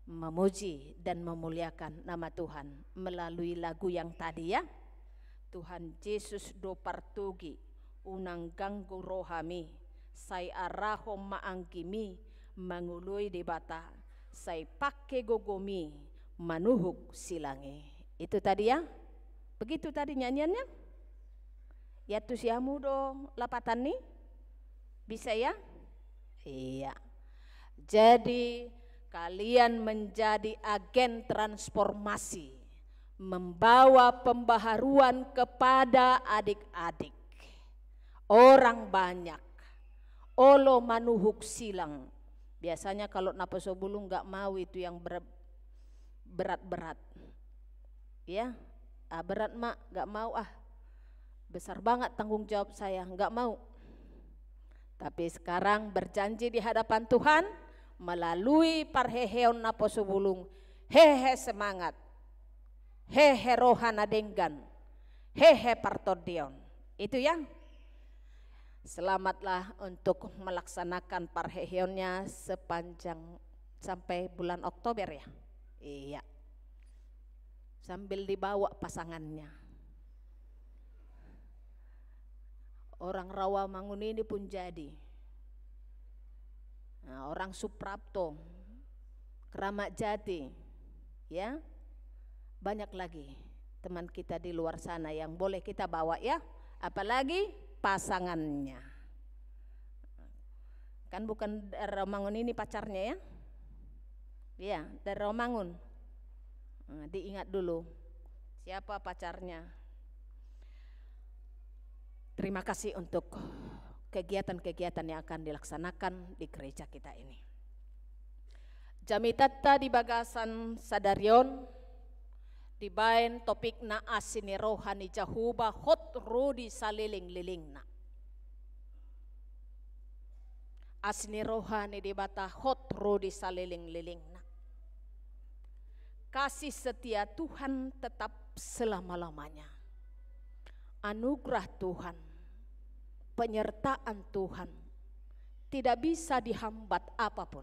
memuji dan memuliakan nama Tuhan melalui lagu yang tadi, ya. Tuhan Jesus do partogi, unang ganggu rohami, sai arahon ma anggimi, mangoloi Debata, sai pangke gogomi, manuhuk silang i. Itu tadi, ya. Begitu tadi nyanyiannya? Ya, tu siamu do lapatan ni? Bisa, ya? Iya. Jadi, kalian menjadi agen transformasi, membawa pembaharuan kepada adik-adik. Orang banyak. Olo manuhuk silang. Biasanya kalau Naposo Bulung nggak mau itu yang ber-, berat-berat. Ya, ah, berat, Mak, nggak mau, ah. Besar banget tanggung jawab saya, nggak mau. Tapi sekarang berjanji di hadapan Tuhan, melalui parheheon Naposo Bulung, hehe semangat, hehe roha na denggan, hehe partondion. Itu, ya. Selamatlah untuk melaksanakan parheheonnya sepanjang sampai bulan Oktober, ya. Iya. Sambil dibawa pasangannya. Orang Rawamangun ini pun jadi. Nah, orang Suprapto, Keramat Jati, ya. Banyak lagi teman kita di luar sana yang boleh kita bawa, ya. Apalagi pasangannya. Kan bukan dari Rawamangun ini pacarnya, ya? Iya, dari Rawamangun. Nah, diingat dulu siapa pacarnya. Terima kasih untuk kegiatan-kegiatan yang akan dilaksanakan di gereja kita ini. Jamitanta di bagasan sadari on, dibaen topikna asi ni roha ni Jahowa hot ro di salelenglelengna. Asi ni roha ni Debata hot ro di salelenglelengna. Kasih setia Tuhan tetap selama-lamanya. Anugerah Tuhan, penyertaan Tuhan tidak bisa dihambat apapun.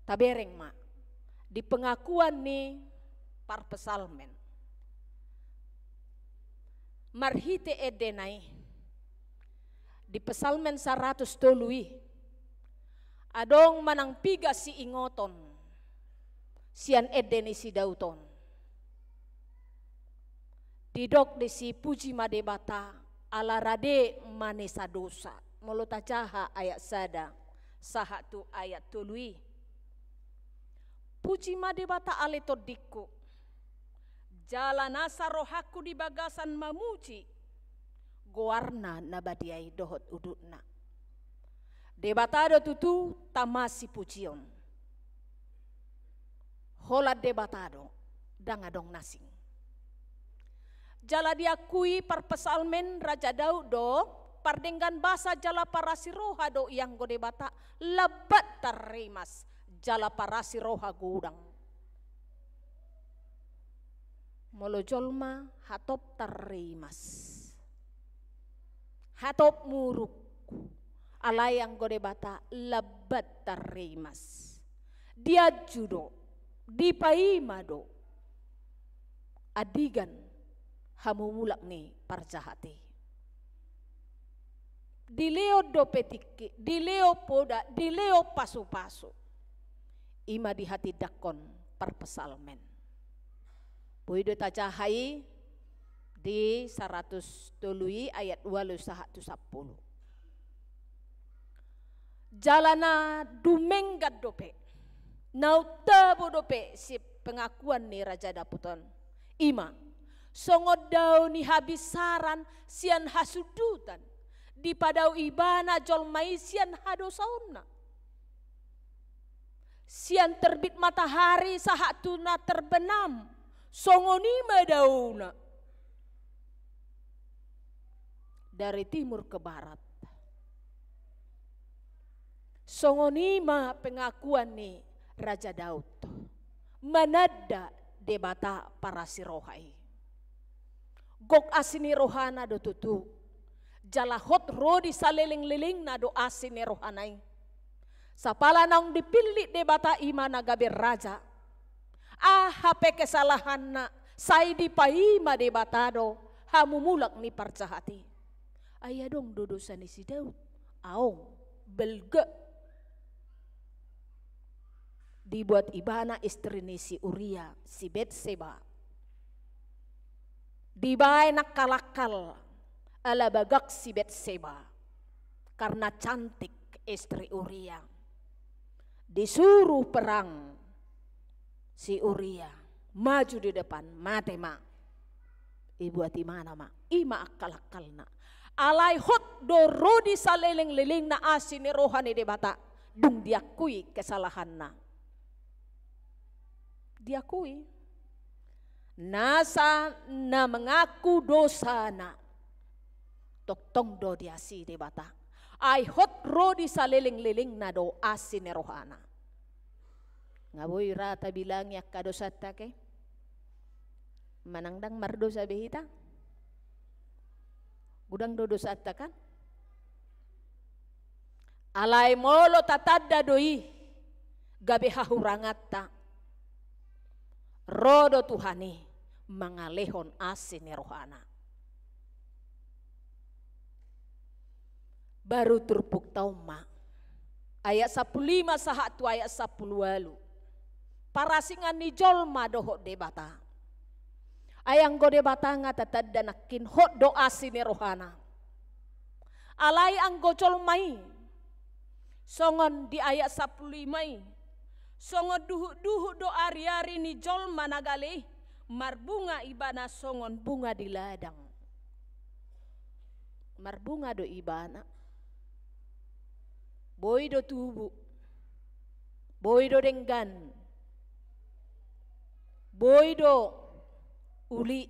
Tabereng ma di pengakuan ni parpsalmen. Marhite endena i, di Psalmen saratus tolu i, adong manang piga siingoton sian ende ni si Daud on. Didok disi, puji ma Debata ala rade manesa dosa. Molo tajaha ayat sada sahat tu ayat tolu i. Puji ma Debata ale tondingku. Jala nasa rohangku di bagasan mamuji goarna na badia i dohot udutna. Debata do tutu tama sipujion. Holan Debata do, ndang adong na asing. Jala diakui parpsalmen Raja Daud do, pardenggan basa jala parasi roha do i anggo Debata, lambat tarrimas jala parasi roha godang. Molo jolma hatop tarrimas, hatop muruk, alai anggo Debata lambat tarrimas. Dianju do, dipaima do andigan hamumulak ni parjahat i. Dilehon dope tingki, dilehon poda, dilehon pasupasu. I ma dihatindangkon parpsalmen. Boi do tajaha i di saratus tolu i ayat ualu sahat tu sampulu. Jala na dumenggan dope, na untabo dope si pengakuan ni Raja Daud on. I ma, songon dao ni habisaran sian hasundutan, dipadao ibana jolma i sian hadosaonna. Sian terbit matahari sahat tu na terbenam, songon i ma daona. Dari timur ke barat. Songon i ma pengakuan ni Raja Daud. Mananda Debata parasi roha i. Gok asi ni rohana do tutu. Jala hot ro di salelenglelengna do asi ni rohana i. Sapala naung dipillit Debata i ma na gabe raja. Aha pe kesalahanna, sai dipaima Debata do hamumulak ni parjahat i. Ai adong do dosa ni si Daud, aong, balga. Dibuat ibana istri ni si Uria, si Betseba. Dibaen akal-akal ala bagak si Betseba. Karena cantik istri Uria. Disuruh perang si Uria. Maju di depan, mate ma. Dibuat ibana ma, i ma akal-akalna. Alai hot do ro di salelenglelengna asi ni roha ni Debata, dung diakui kesalahanna. Diakui. Nasa na mengaku dosana, tongtong do diasi Debata. Ai hot ro di salelenglelengna do asi ni rohana. Nga boi ra tabilangi angka dosanta ke? Manang ndang mardosa be hita? Godang do dosanta kan? Alai molo tatanda do i gabe hahuranganta, ro do Tuhan i mangalehon asi ni rohana. Baru turpukta on ma. Ayat sampulu lima sahat tu ayat sampulu ualu. Parasingan ni jolma dohot Debata. Ai anggo Debata nga tatanda nangkin hot do asi ni rohana. Alai anggo jolma i, songon di ayat sampulu lima i, songon duhut-duhut do ari-ari ni jolma na gale i, marbunga ibana songon bunga di ladang. Marbunga do ibana. Boi do tubu. Boi do denggan. Boi do uli,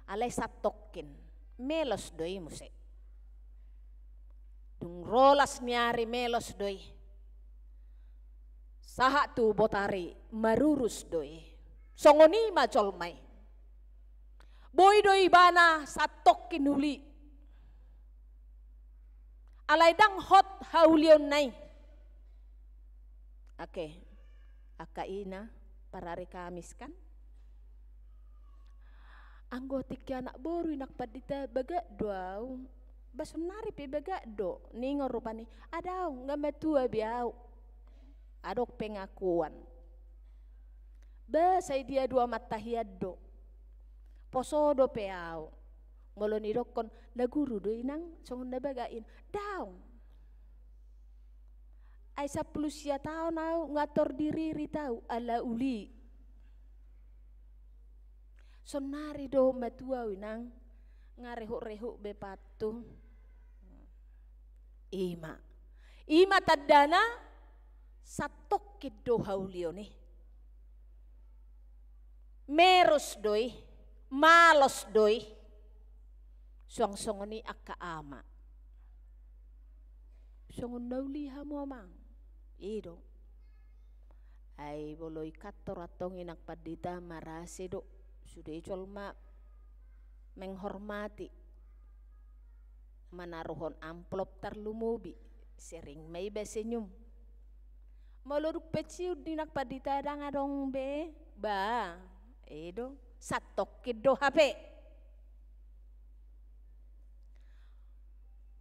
alai satongkin melos do i muse. Dung ro las ni ari melos do i. Sahat tu botari marurus do i. Songon i ma jolma i. Boi do ibana satongkin uli. Alai ndang hot haulionna i. Oke. Angka ina, parari Kamis kan? Anggo tingki anak boru i nang pandita bagak do au. Ba sonari pe bagak do. Ningon rupani, adong, nga matua be au. Adong pengakuan. Ba sai dia do amanta hian do. Poso dope au. Molo nidokkon, na guru do inang, songon na bagak i. Daong. Ai sampulu sia taon au nga tor diririt au ala uli. Sonari do matua au inang, nga rehut-rehut be pattu. I ma. I ma tandana satongkin do haulion i. Merus do i, malos do i. Suang songon i angka ama. Songon na uli hamu amang. I do. Ai molo i kantor antong inang pandita marase do. Sude jolma menghormati. Manaruhon amplop tarlumobi. Sering ma iba senyum. Molo dung pensiun inang pandita ndang adong be. Ba. I do. Satongkin do hape.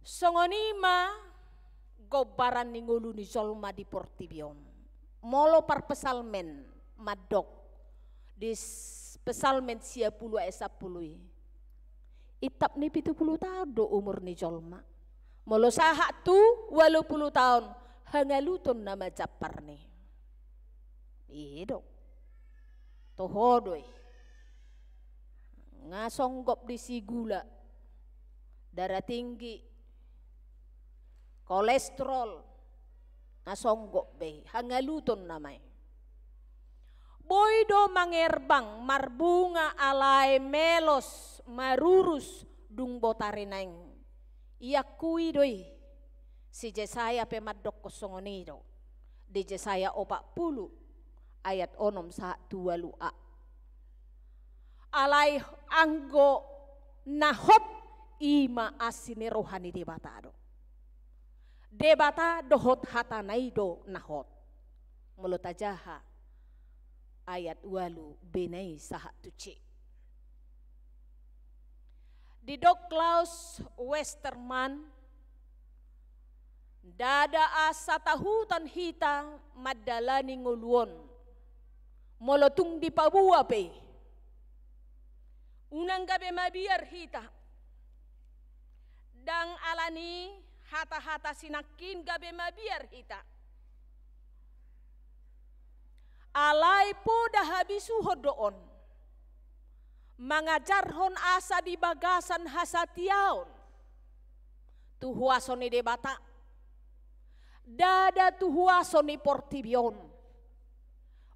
Songon i ma gombaran ni ngolu ni jolma di portibi on. Molo parpsalmen mandok di s-, Psalmen sia pulu ayat sampulu i, intap ni pitu pulu taon do umur ni jolma. Molo sahat tu ualu pulu taon, hangaluton nama jamparna i. I do. Toho do i. Nga songgop disi gula, darah tinggi, kolesterol, nga songgop be i, hangaluton nama i. Boi do mangerbang, marbunga, alai melos, marurus, dung botari naeng. Iakui do i. Si Jesaya pe mandokkon songon i do. Di Jesaya opat pulu ayat onom sahat tu ualu a. Alai anggo na hot, i ma asi ni roha ni Debata do. Debata dohot hatana i do na hot. Molo tajaha ayat ualu b na i sahat tu c. Didok Klaus Westermann, ndada asa tahuton hita mandalani ngolu on. Molo tung dipaboa pe i, unang gabe mabiar hita. Ndang alani hata-hata si nangkin gabe mabiar hita. Alai poda habisuhon do on, mangajarhon asa di bagasan hasatiaon tu huaso ni Debata, ndada tu huaso ni portibi on.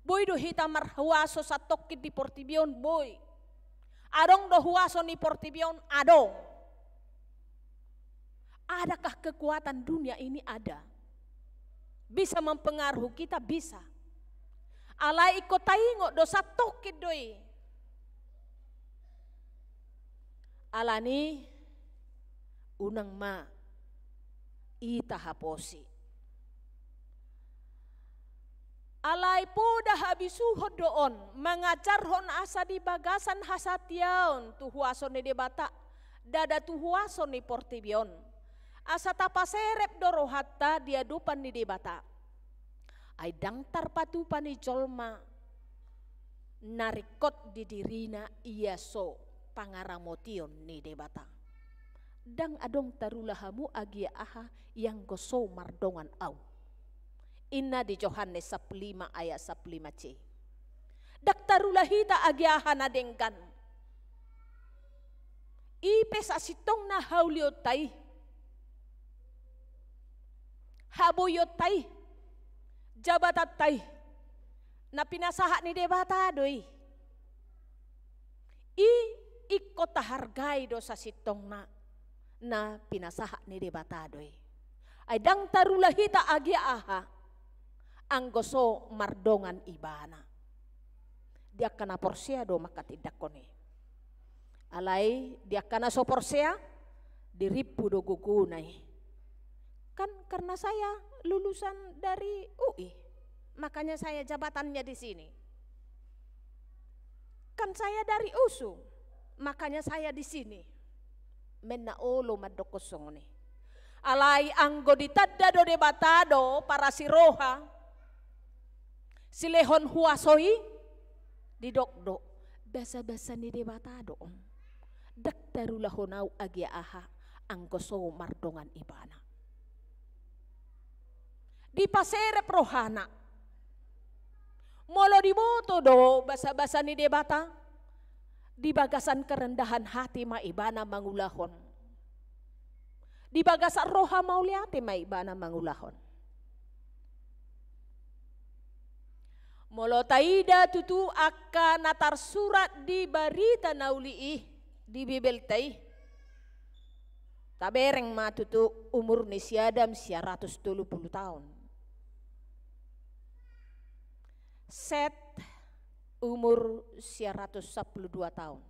Boi do hita marhuaso santongkin di portibi on, boi. Adong do huaso ni portibi on, adong. Adakah kekuatan dunia ini? Ada. Bisa mempengaruhi kita? Bisa. Alai ingkon taingot do santongkin do i. Alani unang ma i tahaposi. Alai poda habisuhon do on, mangajarhon asa di bagasan hasatiaon tu huaso ni Debata, ndada tu huaso ni portibi on. Asa tapaserep do rohanta di adopan ni Debata. Ai ndang tarpatupa ni jolma na ringkot di dirina ia so pangaramotion ni Debata. Ndang adong tarula hamu agia aha ianggo so mardongan Au. Inna di Johannes sampulu lima ayat sampulu lima c. Ndang tarula hita agia aha na denggan. I pe sasintongna haulionta i, haboionta i, jabatanta i, na pinasahat ni Debata do i. I ingkon tahargai do sasintongna, na pinasahat ni Debata do i. Ai ndang tarula hita agia aha anggo so mardongan Ibana. Di angka na porsea do mangkatindangkon i. Alai di angka na so porsea, dirimpu do gogona i. Kan karena saya lulusan dari U I, makanya saya jabatannya di sini. Kan saya dari USU, makanya saya di sini. Menna olo mandokkon songon i. Alai anggo ditanda do Debata do parasi roha, silehon huaso i, didok do, basabasa ni Debata do on. Ndang tarulahon au agia aha, anggo so mardongan Ibana. Dipaserep rohana. Molo diboto do basabasa ni Debata, di bagasan kerendahan hati ma Ibana mangulahon. Di bagasan roha mauliate ma Ibana mangulahon. Molo taida tutu angka na tarsurat di barita na uli i, di Bibelta i, tabereng ma tutu umur ni si Adam sia ratus tolu pulu taon. Set umur sia ratus sampulu dua taon.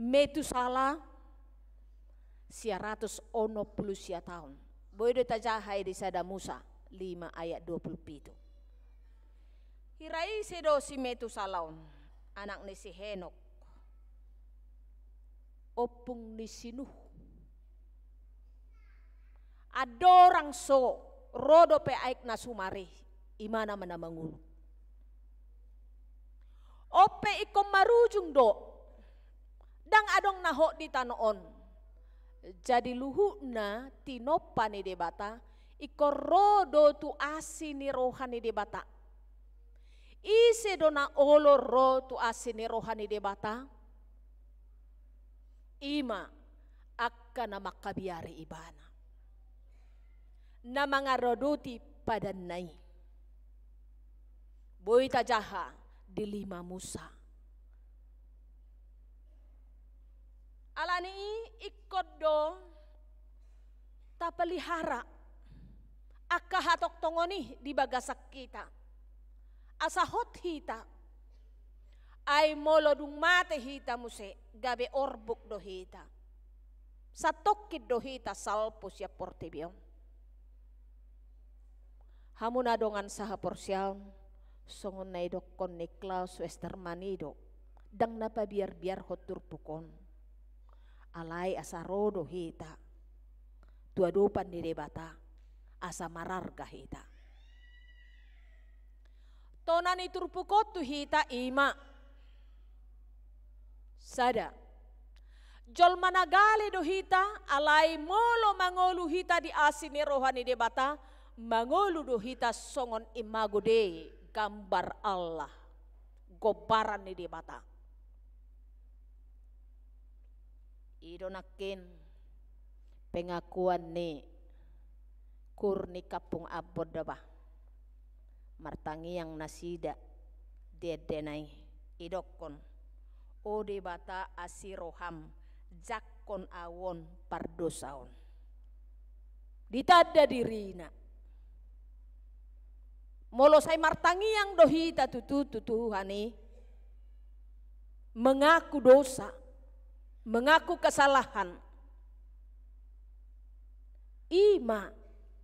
Metusala sia ratus onom pulu sia taon. Boi do tajaha i di Sada Musa lima ayat dua pulu pitu. Hira ise do si Metusala on, anak ni si Henok, ompung ni si Nuh, Andorang so ro dope aek na sumar i, imana ma na mangolu. On pe ingkon marujung do, ndang adong na hot di tano on. Jadi luhutna tinompa ni Debata ingkon ro do tu asi ni roha ni Debata. Ise do na olo ro tu asi ni roha ni Debata? I ma angka na mangkabiari ibana, na mangaradoti padanna i. Boi tajaha di lima Musa. Alani i ingkon do tapelihara angka hatongtongon i di bagasan hita. Asa hot hita. Ai molo dung mate hita muse, gabe orbuk do hita. Satongkin do hita salpu sian portibi on. Hamu na dongan sahaporseaon, songon na idokkon ni Klaus Westermann i do, ndang na pabiarbiarhon turpuk on. Alai asa ro do hita tu adopan ni Debata, asa mararga hita. Tona ni turpuk on tu hita i ma: Sada, jolma na gale do hita, alai molo mangolu hita di asi ni roha ni Debata, mangolu do hita songon imago Dei, gambar Allah, gombaran ni Debata. I do nangkin pengakuan ni kur ni Kampung Ambon da bah. Martangiang nasida di endana i, idokkon: O Debata, asi roham, jangkon ahu on pardosa on. Ditanda dirina. Molo sai martangiang do hita tutu tu Tuhan i, mengaku dosa, mengaku kesalahan, i ma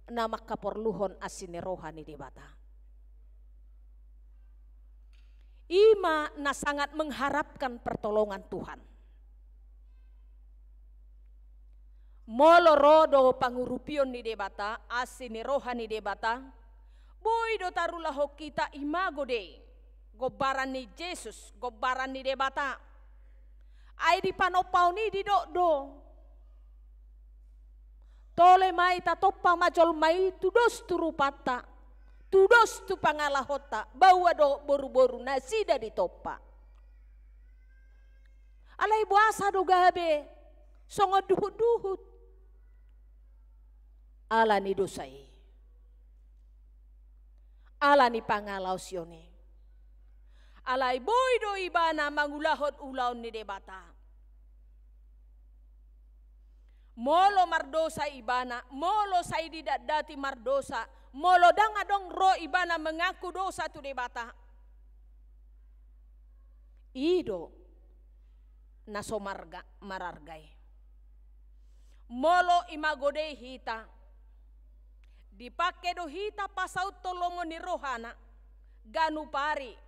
na mangkaporluhon asi ni roha ni Debata. I ma na sangat mengharapkan pertolongan Tuhan. Molo ro do pangurupion ni Debata, asi ni roha ni Debata, boi do tarulahon hita imago Dei, gombaran ni Jesus, gombaran ni Debata. Ai di panompaon i didok do: Tole ma i, tatompa ma jolma i tudos tu rupanta, tudos tu pangalahonta, baoa do boruboru nasida ditompa. Alai boasa do gabe songon duhutduhut? Ala ni dosa i. Ala ni pangalaosion i. Alai boi do ibana mangulahon ulaon ni Debata. Molo mardosa ibana, molo sai didatdati mardosa, molo ndang adong ro ibana mengaku dosa tu Debata, i do na so marga, mararga i. Molo imago Dei hita, dipangke do hita pasauthon lomo ni rohana ganup ari.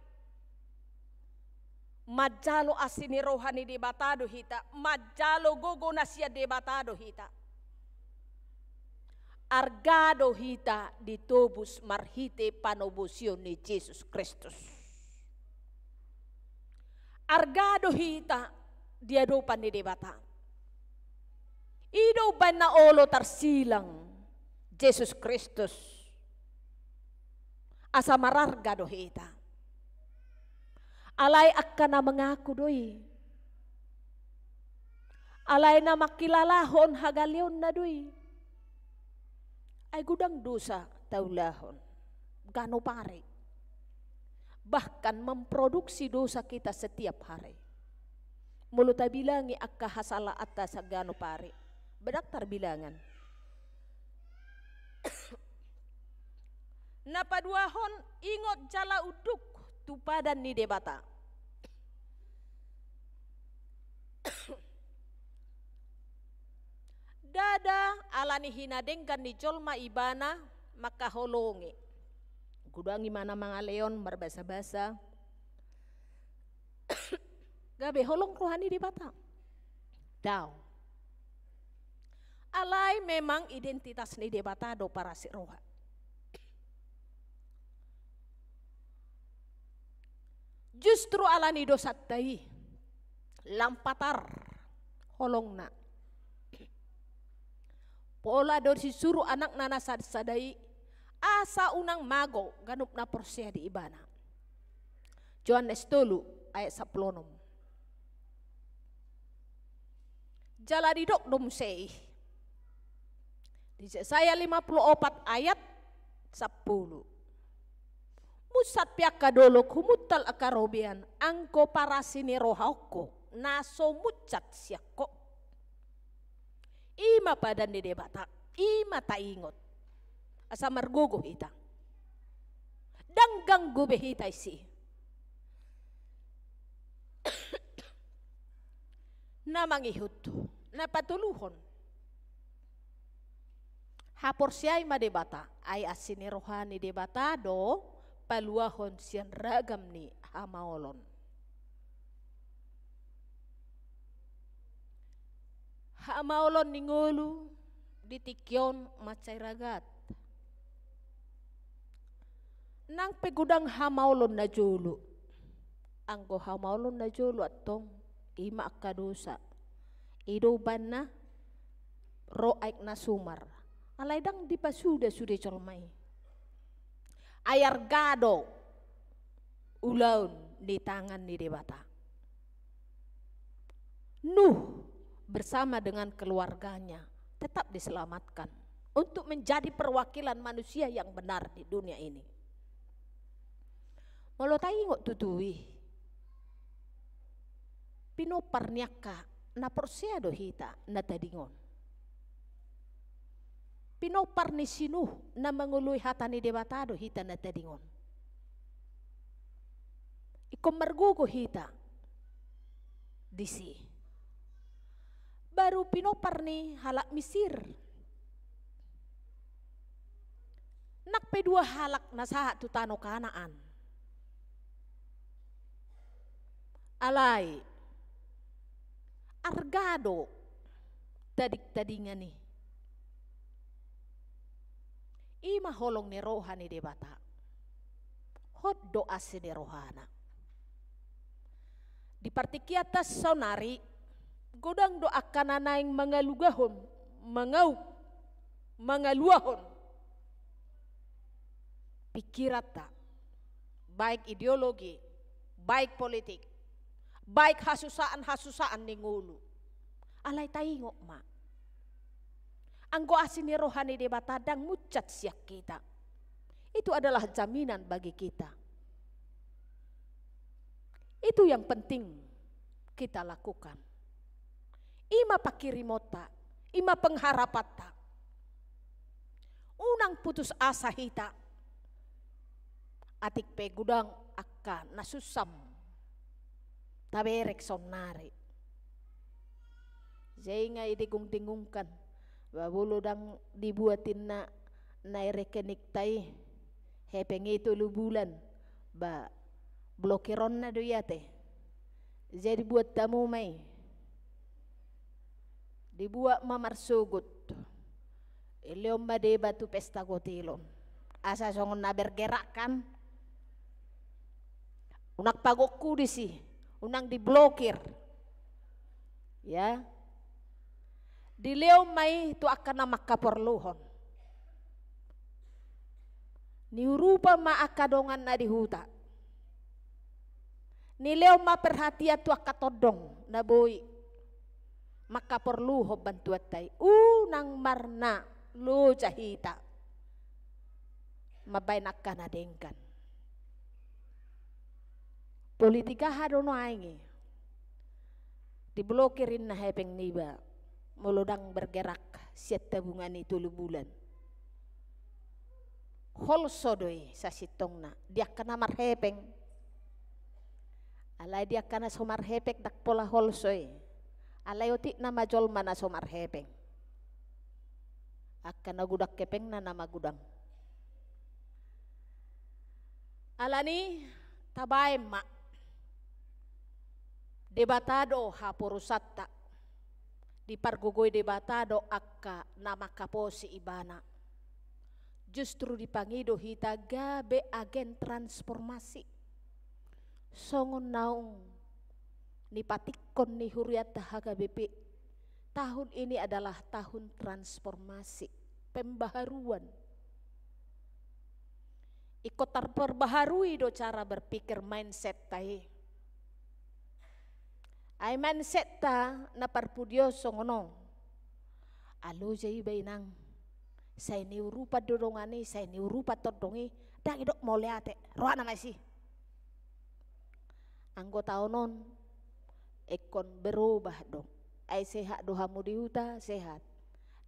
Manjalo asi ni roha ni Debata do hita, manjalo gogo na sian Debata do hita. Arga do hita ditobus marhite panobusion ni Jesus Kristus. Arga do hita di adopan ni Debata. I do umbaen na olo tarsilang Jesus Kristus, asa mararga do hita. Alai angka na mengaku do i. Alai na mangkilalahon hagaleonna do i. Ai godang dosa taulahon ganup ari. Bahkan memproduksi dosa kita setiap hari. Molo tabilangi angka hasalaanta saganup ari, ba ndang tarbilangan. Na paduahon, ingot jala unduk tu padan ni Debata. Ndada ala ni hinadenggan ni jolma ibana mangkaholongi. Godang ibana mangalehon marbasabasa. Gabe holong roha ni Debata? Daong. Alai memang identitas ni Debata do parasi roha. Justru ala ni dosanta i, lam patar holongna. Pola do disuru anakna na sada-sada i, asa unang mago ganup na porsea di ibana. Johannes tolu ayat sampulu onom. Jala didok do muse i di Jesaya lima pulu opat ayat sampulu. Musat pe angka dolok, humuntal angka robean, anggo parasi ni roha ho, na so musat sian ho. I ma padan ni Debata, i ma taingot. Asa margogo hita. Ndang ganggu be hita disi. Na mangihut, na patoluhon. Haporseai ma Debata, ai asi ni roha ni Debata do paluahon sian ragam ni hamaolon. Hamaolon ni ngolu di tingki on mansai ragam. Nang pe godang hamaolon na jolo. Anggo hamaolon na jolo antong, i ma angka dosa. I do umbahen na ro aek na sumar. Alai ndang dipasuda sude jolma i. Ai arga do ulaon ni tangan ni Debata. Nuh bersama dengan keluarganya tetap diselamatkan untuk menjadi perwakilan manusia yang benar di dunia ini. Molo taingot tutu i, pinompar ni angka na porsea do hita na tading on. Pinompar ni si Nuh na mangoloi hata ni Debata do hita na tading on. Ingkon margogo hita disi. Baru pinompar ni halak Misir. Nang pe dua halak na sahat tu tano Kanaan. Alai arga do tadingtadingan i. I ma holong ni roha ni Debata. Hot do asi ni rohana. Di partingkianta saonari, godang do angka na naeng mangalugahon, mangaup, mangaluahon pingkiranta, baik ideologi, baik politik, baik hasusaan-hasusaan ni ngolu. Alai taingot ma, anggo asi ni roha ni Debata ndang musat sian hita. Itu adalah jaminan bagi kita. Itu yang penting kita lakukan. I ma pangkirimonta, i ma pengharapanta. Unang putus asa hita. Atik pe godang angka na susa taberek saonari. Sai nga i dengungdengungkan, ba molo ndang dibuat inna na i rekeningta i, hepeng i tolu bulan, ba blokironna do i ate. Sai dibuat hamu ma i. Dibuat ma marsogot. Dilehon ma deba tu pesta gotilon. Asa songon na bergerak kan. Unang pagokku disi, unang diblokir. Ya. Dilehon ma i tu angka na mangkaporluhon. Niurupan ma angka dongan na di huta. Nilehon ma perhatian tu angka tondong na boi mangkaporluhon bantuanta i. Unang marna loja hita mambaen angka na denggan. Politik aha do nuaeng i? Diblokir inna hepeng niba molo ndang bergerak sian tabungan i tolu bulan. Holso do i sasintongna di angka na marhepeng. Alai di angka na so marhepeng ndang pola holso i. Alai otik nama jolma na so marhepeng. Angka na godang hepengna nama godang. Alani tabaen ma. Debata do haporusanta. Dipargogoi Debata do angka na mangkaposi ibana. Justru dipangido hita gabe agen transformasi. Songon naung nipatikkon ni hurianta H K B P, tahun ini adalah tahun transformasi, pembaharuan. Ingkon tarperbaharui do cara berpikir, mindset-ta i. Ai mindset-ta na parpudi on songon on. Alo ja iba inang. Sai niurupan do dongan i, sai niurupan tondong i, ndang idok mauliate, rohana ma disi. Anggo taon on, ingkon berubah do. Ai sehat do hamu di huta, sehat.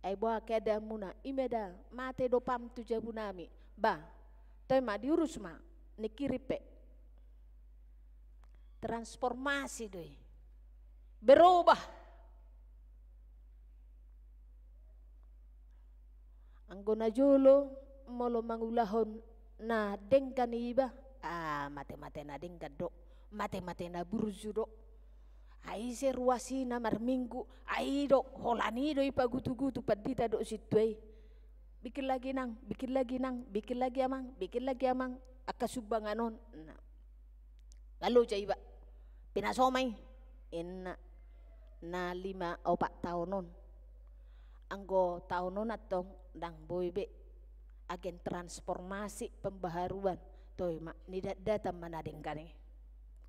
Ai boha keadaanmuna, i ma da, mate do pam tu jabunami. Bah, toe ma diurus ma, ningkirim pe. Transformasi do i. Berubah. Anggo na jolo, molo mangulahon na denggan iba, ah, mate-mate na denggan do, mate-mate na burju do. Ai ise ruas i na marminggu, ai do, holan i do i pagutu-gutu pandita dohot sintua i. Bikin lagi nang, bikin lagi nang, bikin lagi amang, bikin lagi amang, angka sumbangan on. Nah. Lalu ja iba, pinasomai, inna, na lima opat taon on. Anggo taon on antong ndang boi be, agen transformasi, pembaharuan, toe ma, nidatdatan ma na denggan i.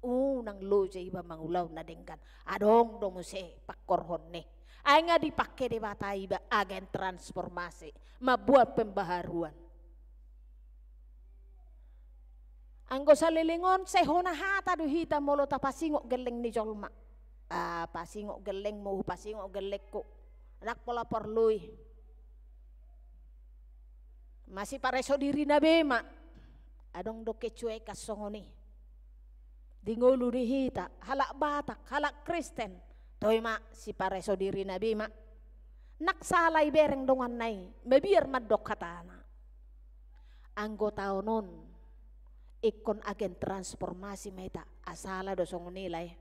Unang loja iba mangulahon na denggan, adong do muse pangkorhon ni. Ai nga dipake Debata iba agen transformasi, mambuat pembaharuan. Anggo saleleng on, sai hona hata do hita molo tapasingot gelleng ni jolma. Ah, pasingot gellengmu, pasingot gellengku. Ndang pola porlu i. Masipareso dirina be ma. Adong do kecuekan songon i. Di ngolu ni hita, halak Batak, halak Kristen. Toe ma, sipareso dirina be ma. Ndang sala ibereng donganna i, mabiar mandok hatana. Anggo taon on, ingkon agen transformasi ma hita, ah, sala do songon i lae.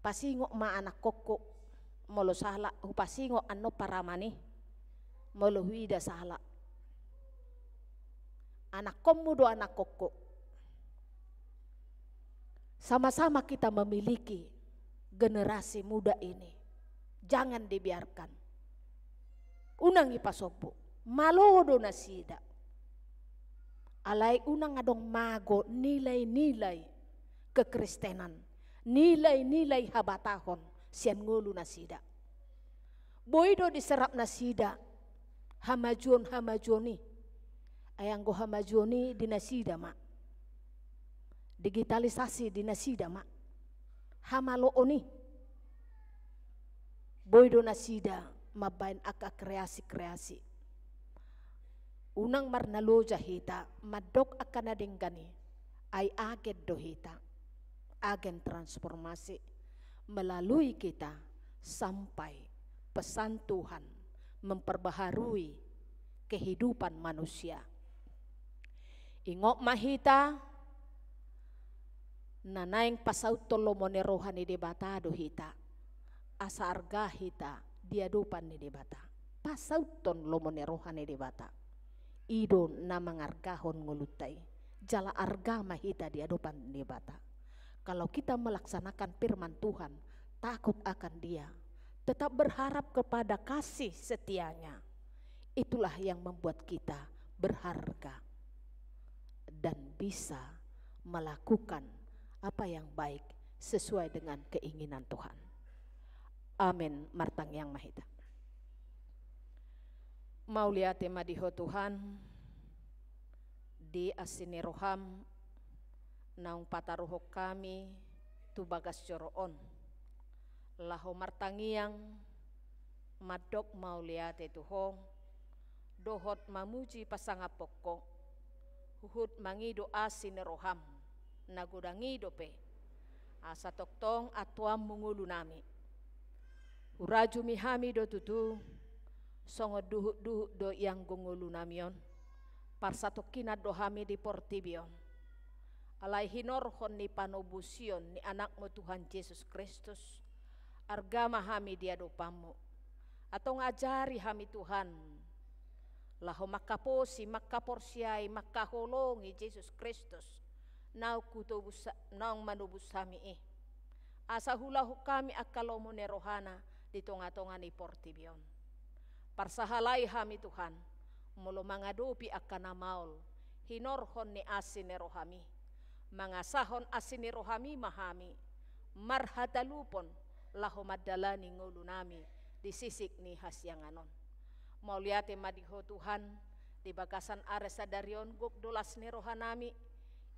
Pasingot ma anakkonku, molo sala, hupasingot annon paraman i, molo huida sala. Anakkonmu do anakkonku. Sama-sama kita memiliki generasi muda ini. Jangan dibiarkan. Unang ipasombu. Malo do nasida. Alai unang adong mago nilai-nilai kekristenan, nilai-nilai habatahon sian ngolu nasida. Boi do diserap nasida hamajuon-hamajuon i. Ai anggo hamajuon i di nasida ma. Digitalisasi di nasida ma. Hamaloon i. Boi do nasida mambaen angka kreasi-kreasi. Unang marnaloja hita mandok angka na denggan i, ai agen do hita, agen transformasi melalui kita sampai pesan Tuhan memperbaharui kehidupan manusia. Ingot ma hita, na naeng pasauthon lomo ni roha ni Debata do hita, asa arga hita di adopan ni Debata. Pasauthon lomo ni roha ni Debata. I do na mangargahon ngolunta i. Jala arga ma hita di adopan ni Debata. Kalau kita melaksanakan firman Tuhan, takut akan Dia, tetap berharap kepada kasih setia-Nya, itulah yang membuat kita berharga dan bisa melakukan apa yang baik sesuai dengan keinginan Tuhan. Amin. Martangiang ma hita. Mauliate ma di Ho Tuhan, di asi ni roham naung pataruhon hami tu bagas joro on, laho martangiang, mandok mauliate tu Ho, dohot mamuji pasangaphon Ho, huhut mangido asi ni roham na godang i dope, asa tongtong antuanmu ngolunami. Hurajumi hami do tutu, songon duhutduhut do ianggo ngolunami on. Parsatongkinan do hami di portibi on. Alai hinorhon ni panobusion ni Anakmu Tuhan Jesus Kristus, Arga ma hami di adopanmu. Antong ajari hami Tuhan, laho mangkaposi, mangkaporseai, mangkaholongi Jesus Kristus, naung hutobus, naung manobus hami i. Asa huulahon hami angka lomo ni rohana di tonga-tonga ni portibi on. Parsahalai hami Tuhan, molo mangadopi angka na maol, hinorhon ni asi ni rohami. Mangasahon asi ni rohami ma hami, marhatalupon laho mandalani ngolunami di sisik ni hasiangan on. Mauliate ma di Ho Tuhan, di bagasan ari sadari on gok do las ni rohanami,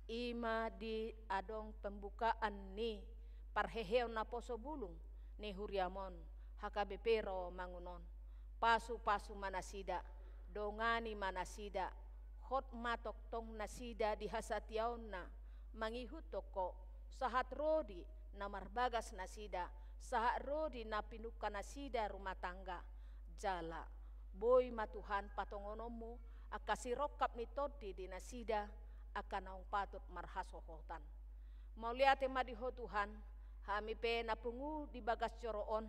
i ma di adong pembukaan ni parheheon naposo bulung ni huriam on, H K B P Rawamangun on. Pasu-pasu ma nasida, dongani ma nasida, hot ma tongtong nasida di hasatiaonna, mangihuthon Ho, sahat rodi na marbagas nasida, sahat rodi na pinungka nasida rumah tangga, jala boi ma Tuhan patongononmu angka sirongkap ni tondi di nasida, angka naung patut marhasohotan. Mauliate ma di Ho Tuhan, hami pe na pungu di bagas joro on,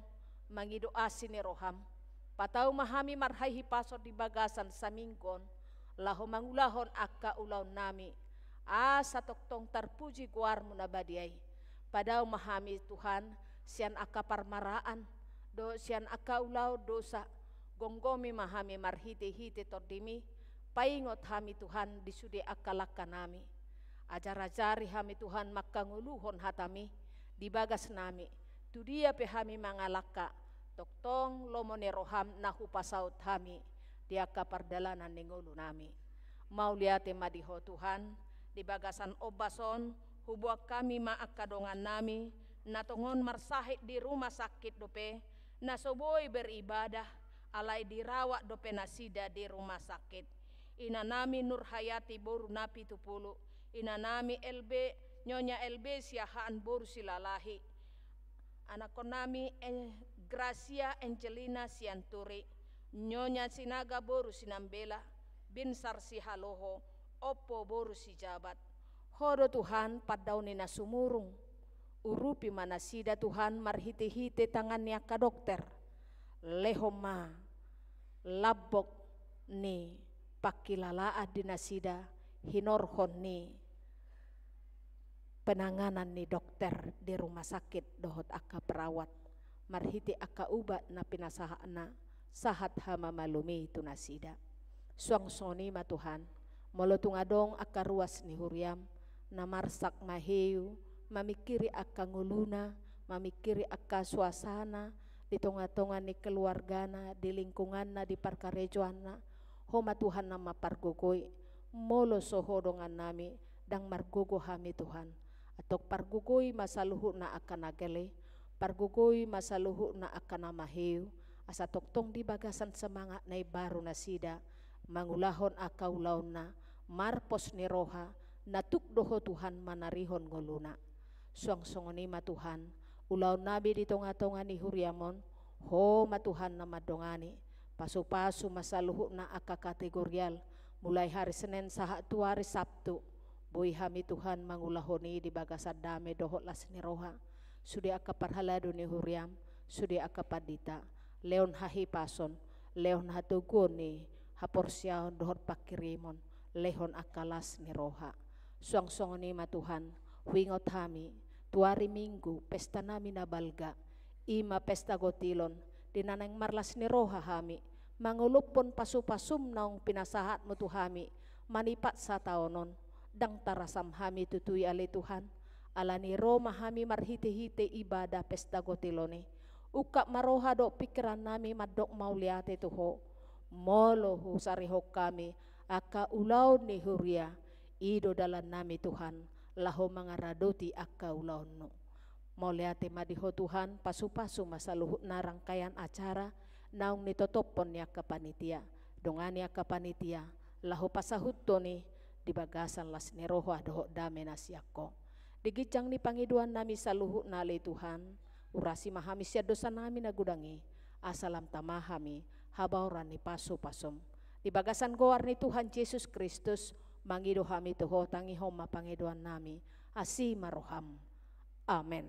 mangido asi ni roham. Patau ma hami marhahipason di bagasan saminggu on, laho mangulahon angka ulaonnami, asa tongtong tarpuji goarmu na badia i. Padao ma hami Tuhan, sian angka parmaraan, dohot sian angka ulaon dosa, gomgomi ma hami marhite-hite tondimi, paingot hami Tuhan di sude angka langkanami. Ajar-ajari hami Tuhan mangkangoluhon hatami, di bagasnami, tu dia pe hami mangalangka, tongtong lomo ni roham na hupasaut hami, di angka pardalanan ni ngolunami. Mauliate ma di Ho Tuhan, di bagasan ombas on, huboan hami ma angka dongannami, na tongon marsahit di rumah sakit dope, na so boi beribadah, alai dirawat dope nasida di rumah sakit. Inanami Nurhayati boru Napitupulu, inanami L B, Nyonya L B Siahaan boru Silalahi. Anakkonnami, eh, Gracia Angelina Sianturi, Nyonya Sinaga boru Sinambela, Binsar Sihaloho, Ompu boru Sijabat. Ho do Tuhan, pandao ni na sumurung. Urupi ma nasida Tuhan marhite-hite tangan ni angka dokter. Lehon ma lambok ni pangkilalaan di nasida hinorhon ni penanganan ni dokter di rumah sakit dohot angka perawat, marhite angka ubat na pinasahatna, sahat hamamalumi tu nasida. Suang songon i ma Tuhan, molo tung adong angka ruas ni huriam, na marsak maheu, mamingkiri angka ngoluna, mamingkiri angka suasana, di tonga-tonga ni keluargana, di lingkunganna, di parkarejoanna, Ho ma Tuhan na mampargogoi, molo so Ho dongannami, ndang margogo hami Tuhan. Antong pargogoi ma saluhutna angka na gale, pargogoi ma saluhutna angka na maheu, asa tongtong di bagasan semangat na imbaru nasida, mangulahon angka ulaonna, marpos ni roha, na tuk do Ho Tuhan manarihon ngoluna. Suang songon i ma Tuhan, ulaonnami di tonga-tonga ni huriam on, Ho ma Tuhan na mandongani, pasu-pasu ma saluhutna angka kategorial, mulai hari Senin sahat tu hari Sabtu, boi hami Tuhan mangulahon i di bagasan dame dohot las ni roha, sude angka parhalado ni huriam, sude angka pandita, lehon hahipason, lehon hatoguon ni haporseaon dohot pangkirimon, lehon angka las ni roha. Suang songon i ma Tuhan, huingot hami, tu ari Minggu, pestanami na balga, i ma pesta gotilon, di na naeng marlas ni roha hami, mangolophon pasu-pasum naung pinasahatmu tu hami, manipat sataon on, ndang tarasam hami tutui ale Tuhan, ala ni ro ma hami marhite-hite ibadah pesta gotilon i, ungkap ma roha dohot pingkirannami mandok mauliate tu Ho, molo husarihon hami, angka ulaon ni huria, i do dalannami Tuhan, laho mangaradoti angka ulaonmu. Mauliate ma di Ho Tuhan, pasu-pasu ma saluhutna rangkaian acara, naung nitotophon ni angka panitia, dongani angka panitia, laho pasahuthon i di bagasan las ni roha dohot dame na sian Ho. Di ginjang ni pangidoannami saluhutna ale Tuhan, urasi ma hami sian dosanami na godang i, asa lam tama hami habaoran ni pasu-pasum. Di bagasan goar ni Tuhan Jesus Kristus, mangido hami tu Ho, tangihon ma pangidoannami, asi ma roham. Amen.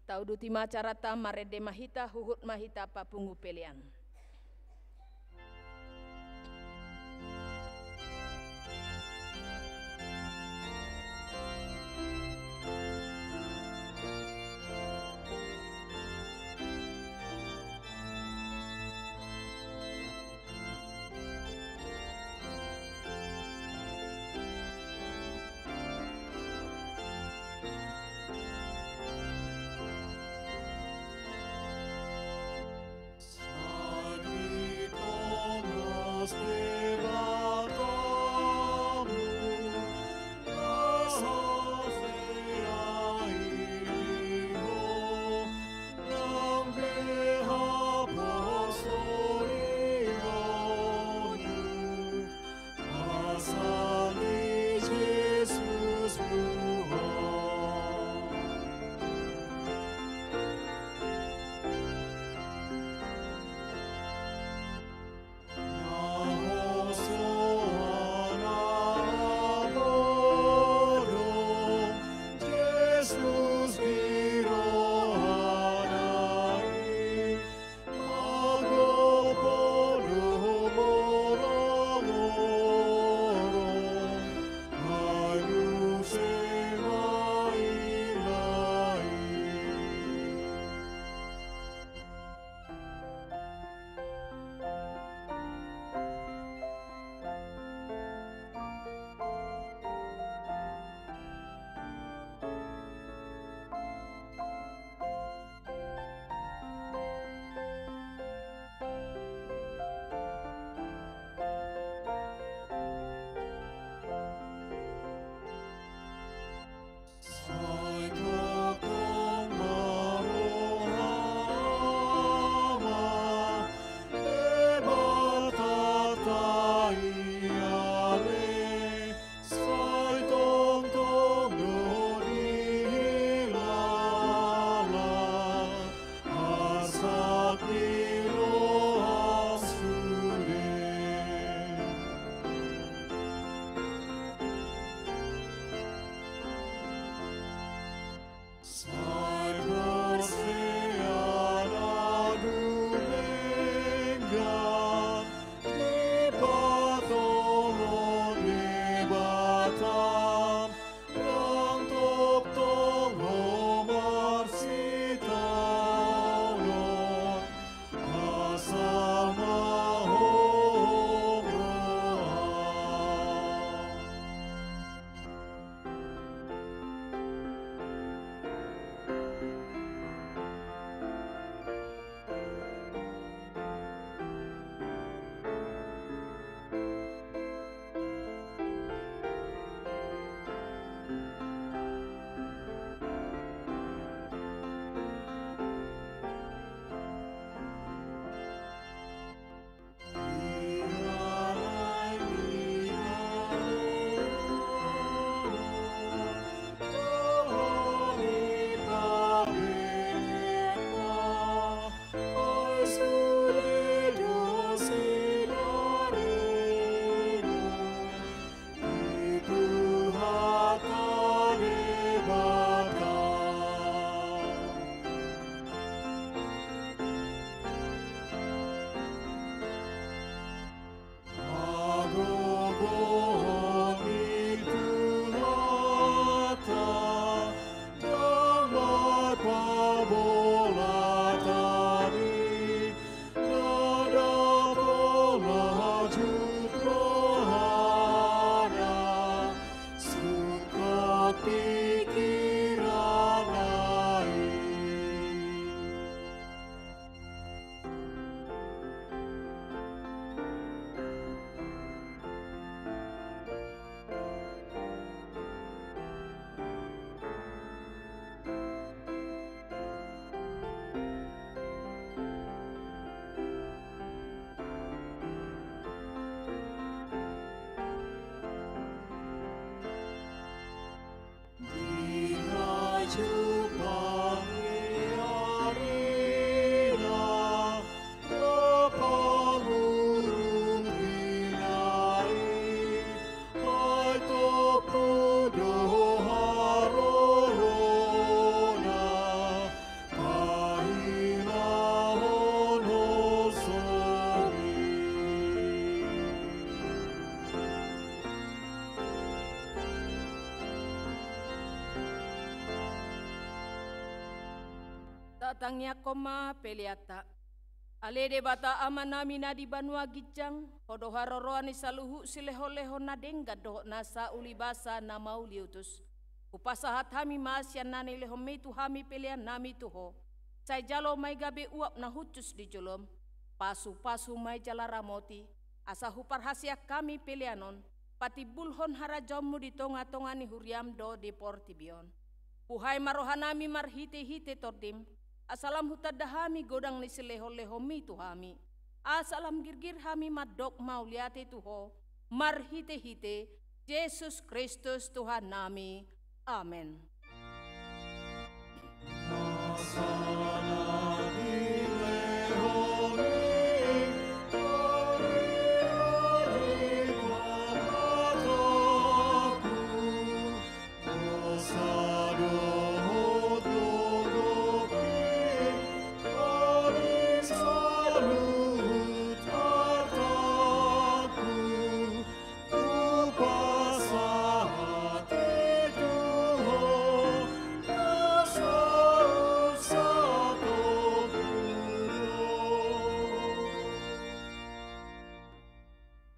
Tauduti ma acaranta, marende ma hita, huhut ma hita papungu pelean. Tatangiangkon ma peleanta. Ale Debata Amanami na di banua ginjang, Ho do haroroan ni saluhut silehonlehon na denggan dohot nasa ulibasa na mauliutus. Hupasahat hami ma sian na nilehonmi tu hami peleannami tu Ho. Sai jalo ma i gabe uap na hushus di jolom. Pasupasu ma i jala ramoti, asa huparhaseang hami pelean on patimbulhon harajaonmu di tongatonga ni huriam dohot di portibi on. Buhai ma rohanami marhitehite Tondim, asa lam hutanda hami godang ni silehonlehonmi tu hami, asa lam girgir hami mandok mauliate tu Ho marhitehite Jesus Kristus Tuhannami. Amen.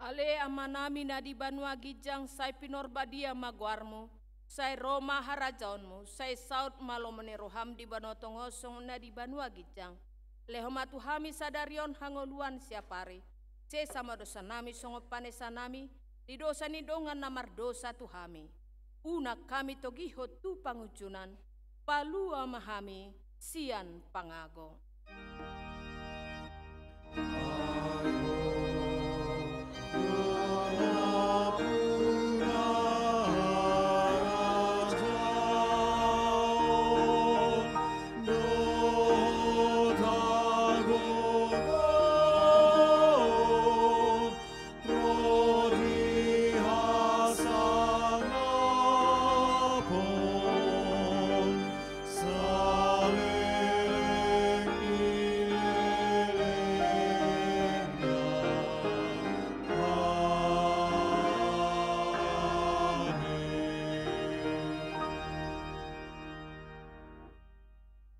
Ale Amanami na di banua ginjang, sai pinarbadia ma goarmu, sai ro ma harajaonmu, sai saut ma lomo ni roham di banua tonga on songon na di banua ginjang. Lehon ma tu hami sadari on hangoluan siapari. Sesa ma dosanami songon panesanami di dosa ni dongan na mardosa tu hami. Unang hami togihon tu pangunjunan, palua ma hami sian pangago.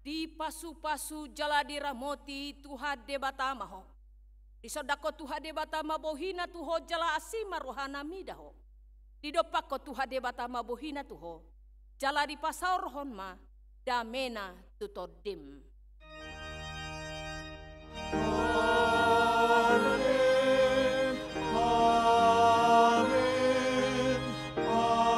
Dipasupasu jala diramoti Tuhan Debata ma ho. Disondangkon Tuhan Debata ma bohina tu ho jala asi ma rohana mida ho. Didompakkon Tuhan Debata ma bohina tu ho, jala dipasaorhon ma damena tu tondim. Amen. Amen. Amen.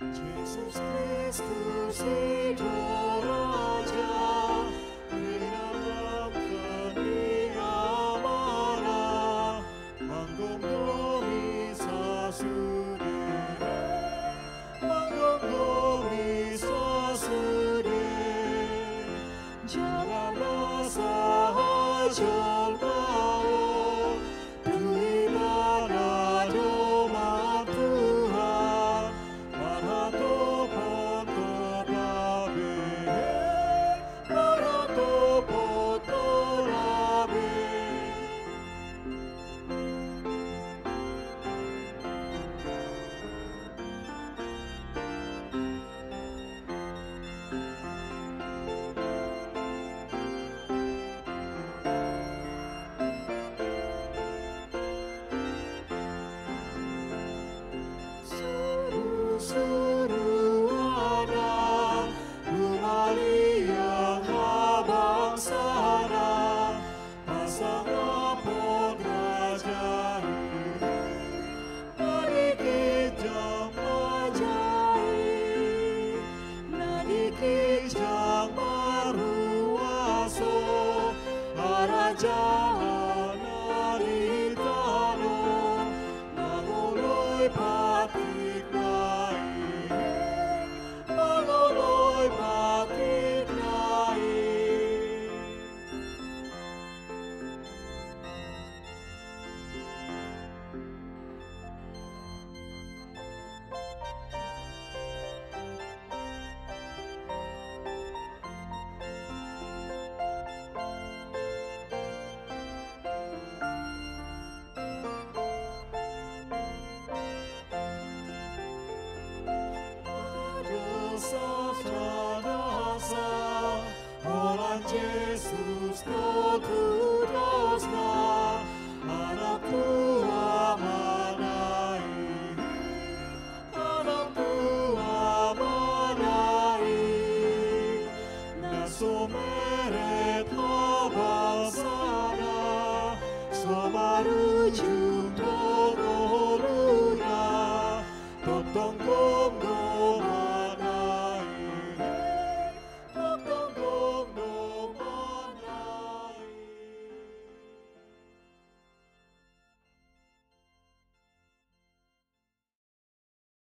Jesus Kristus i do raja, di na di Amana, manggomgomi sasude, manggomgomi sasude, jala na sahat jolma on, tu ibana do mantuha, marhatop gabe.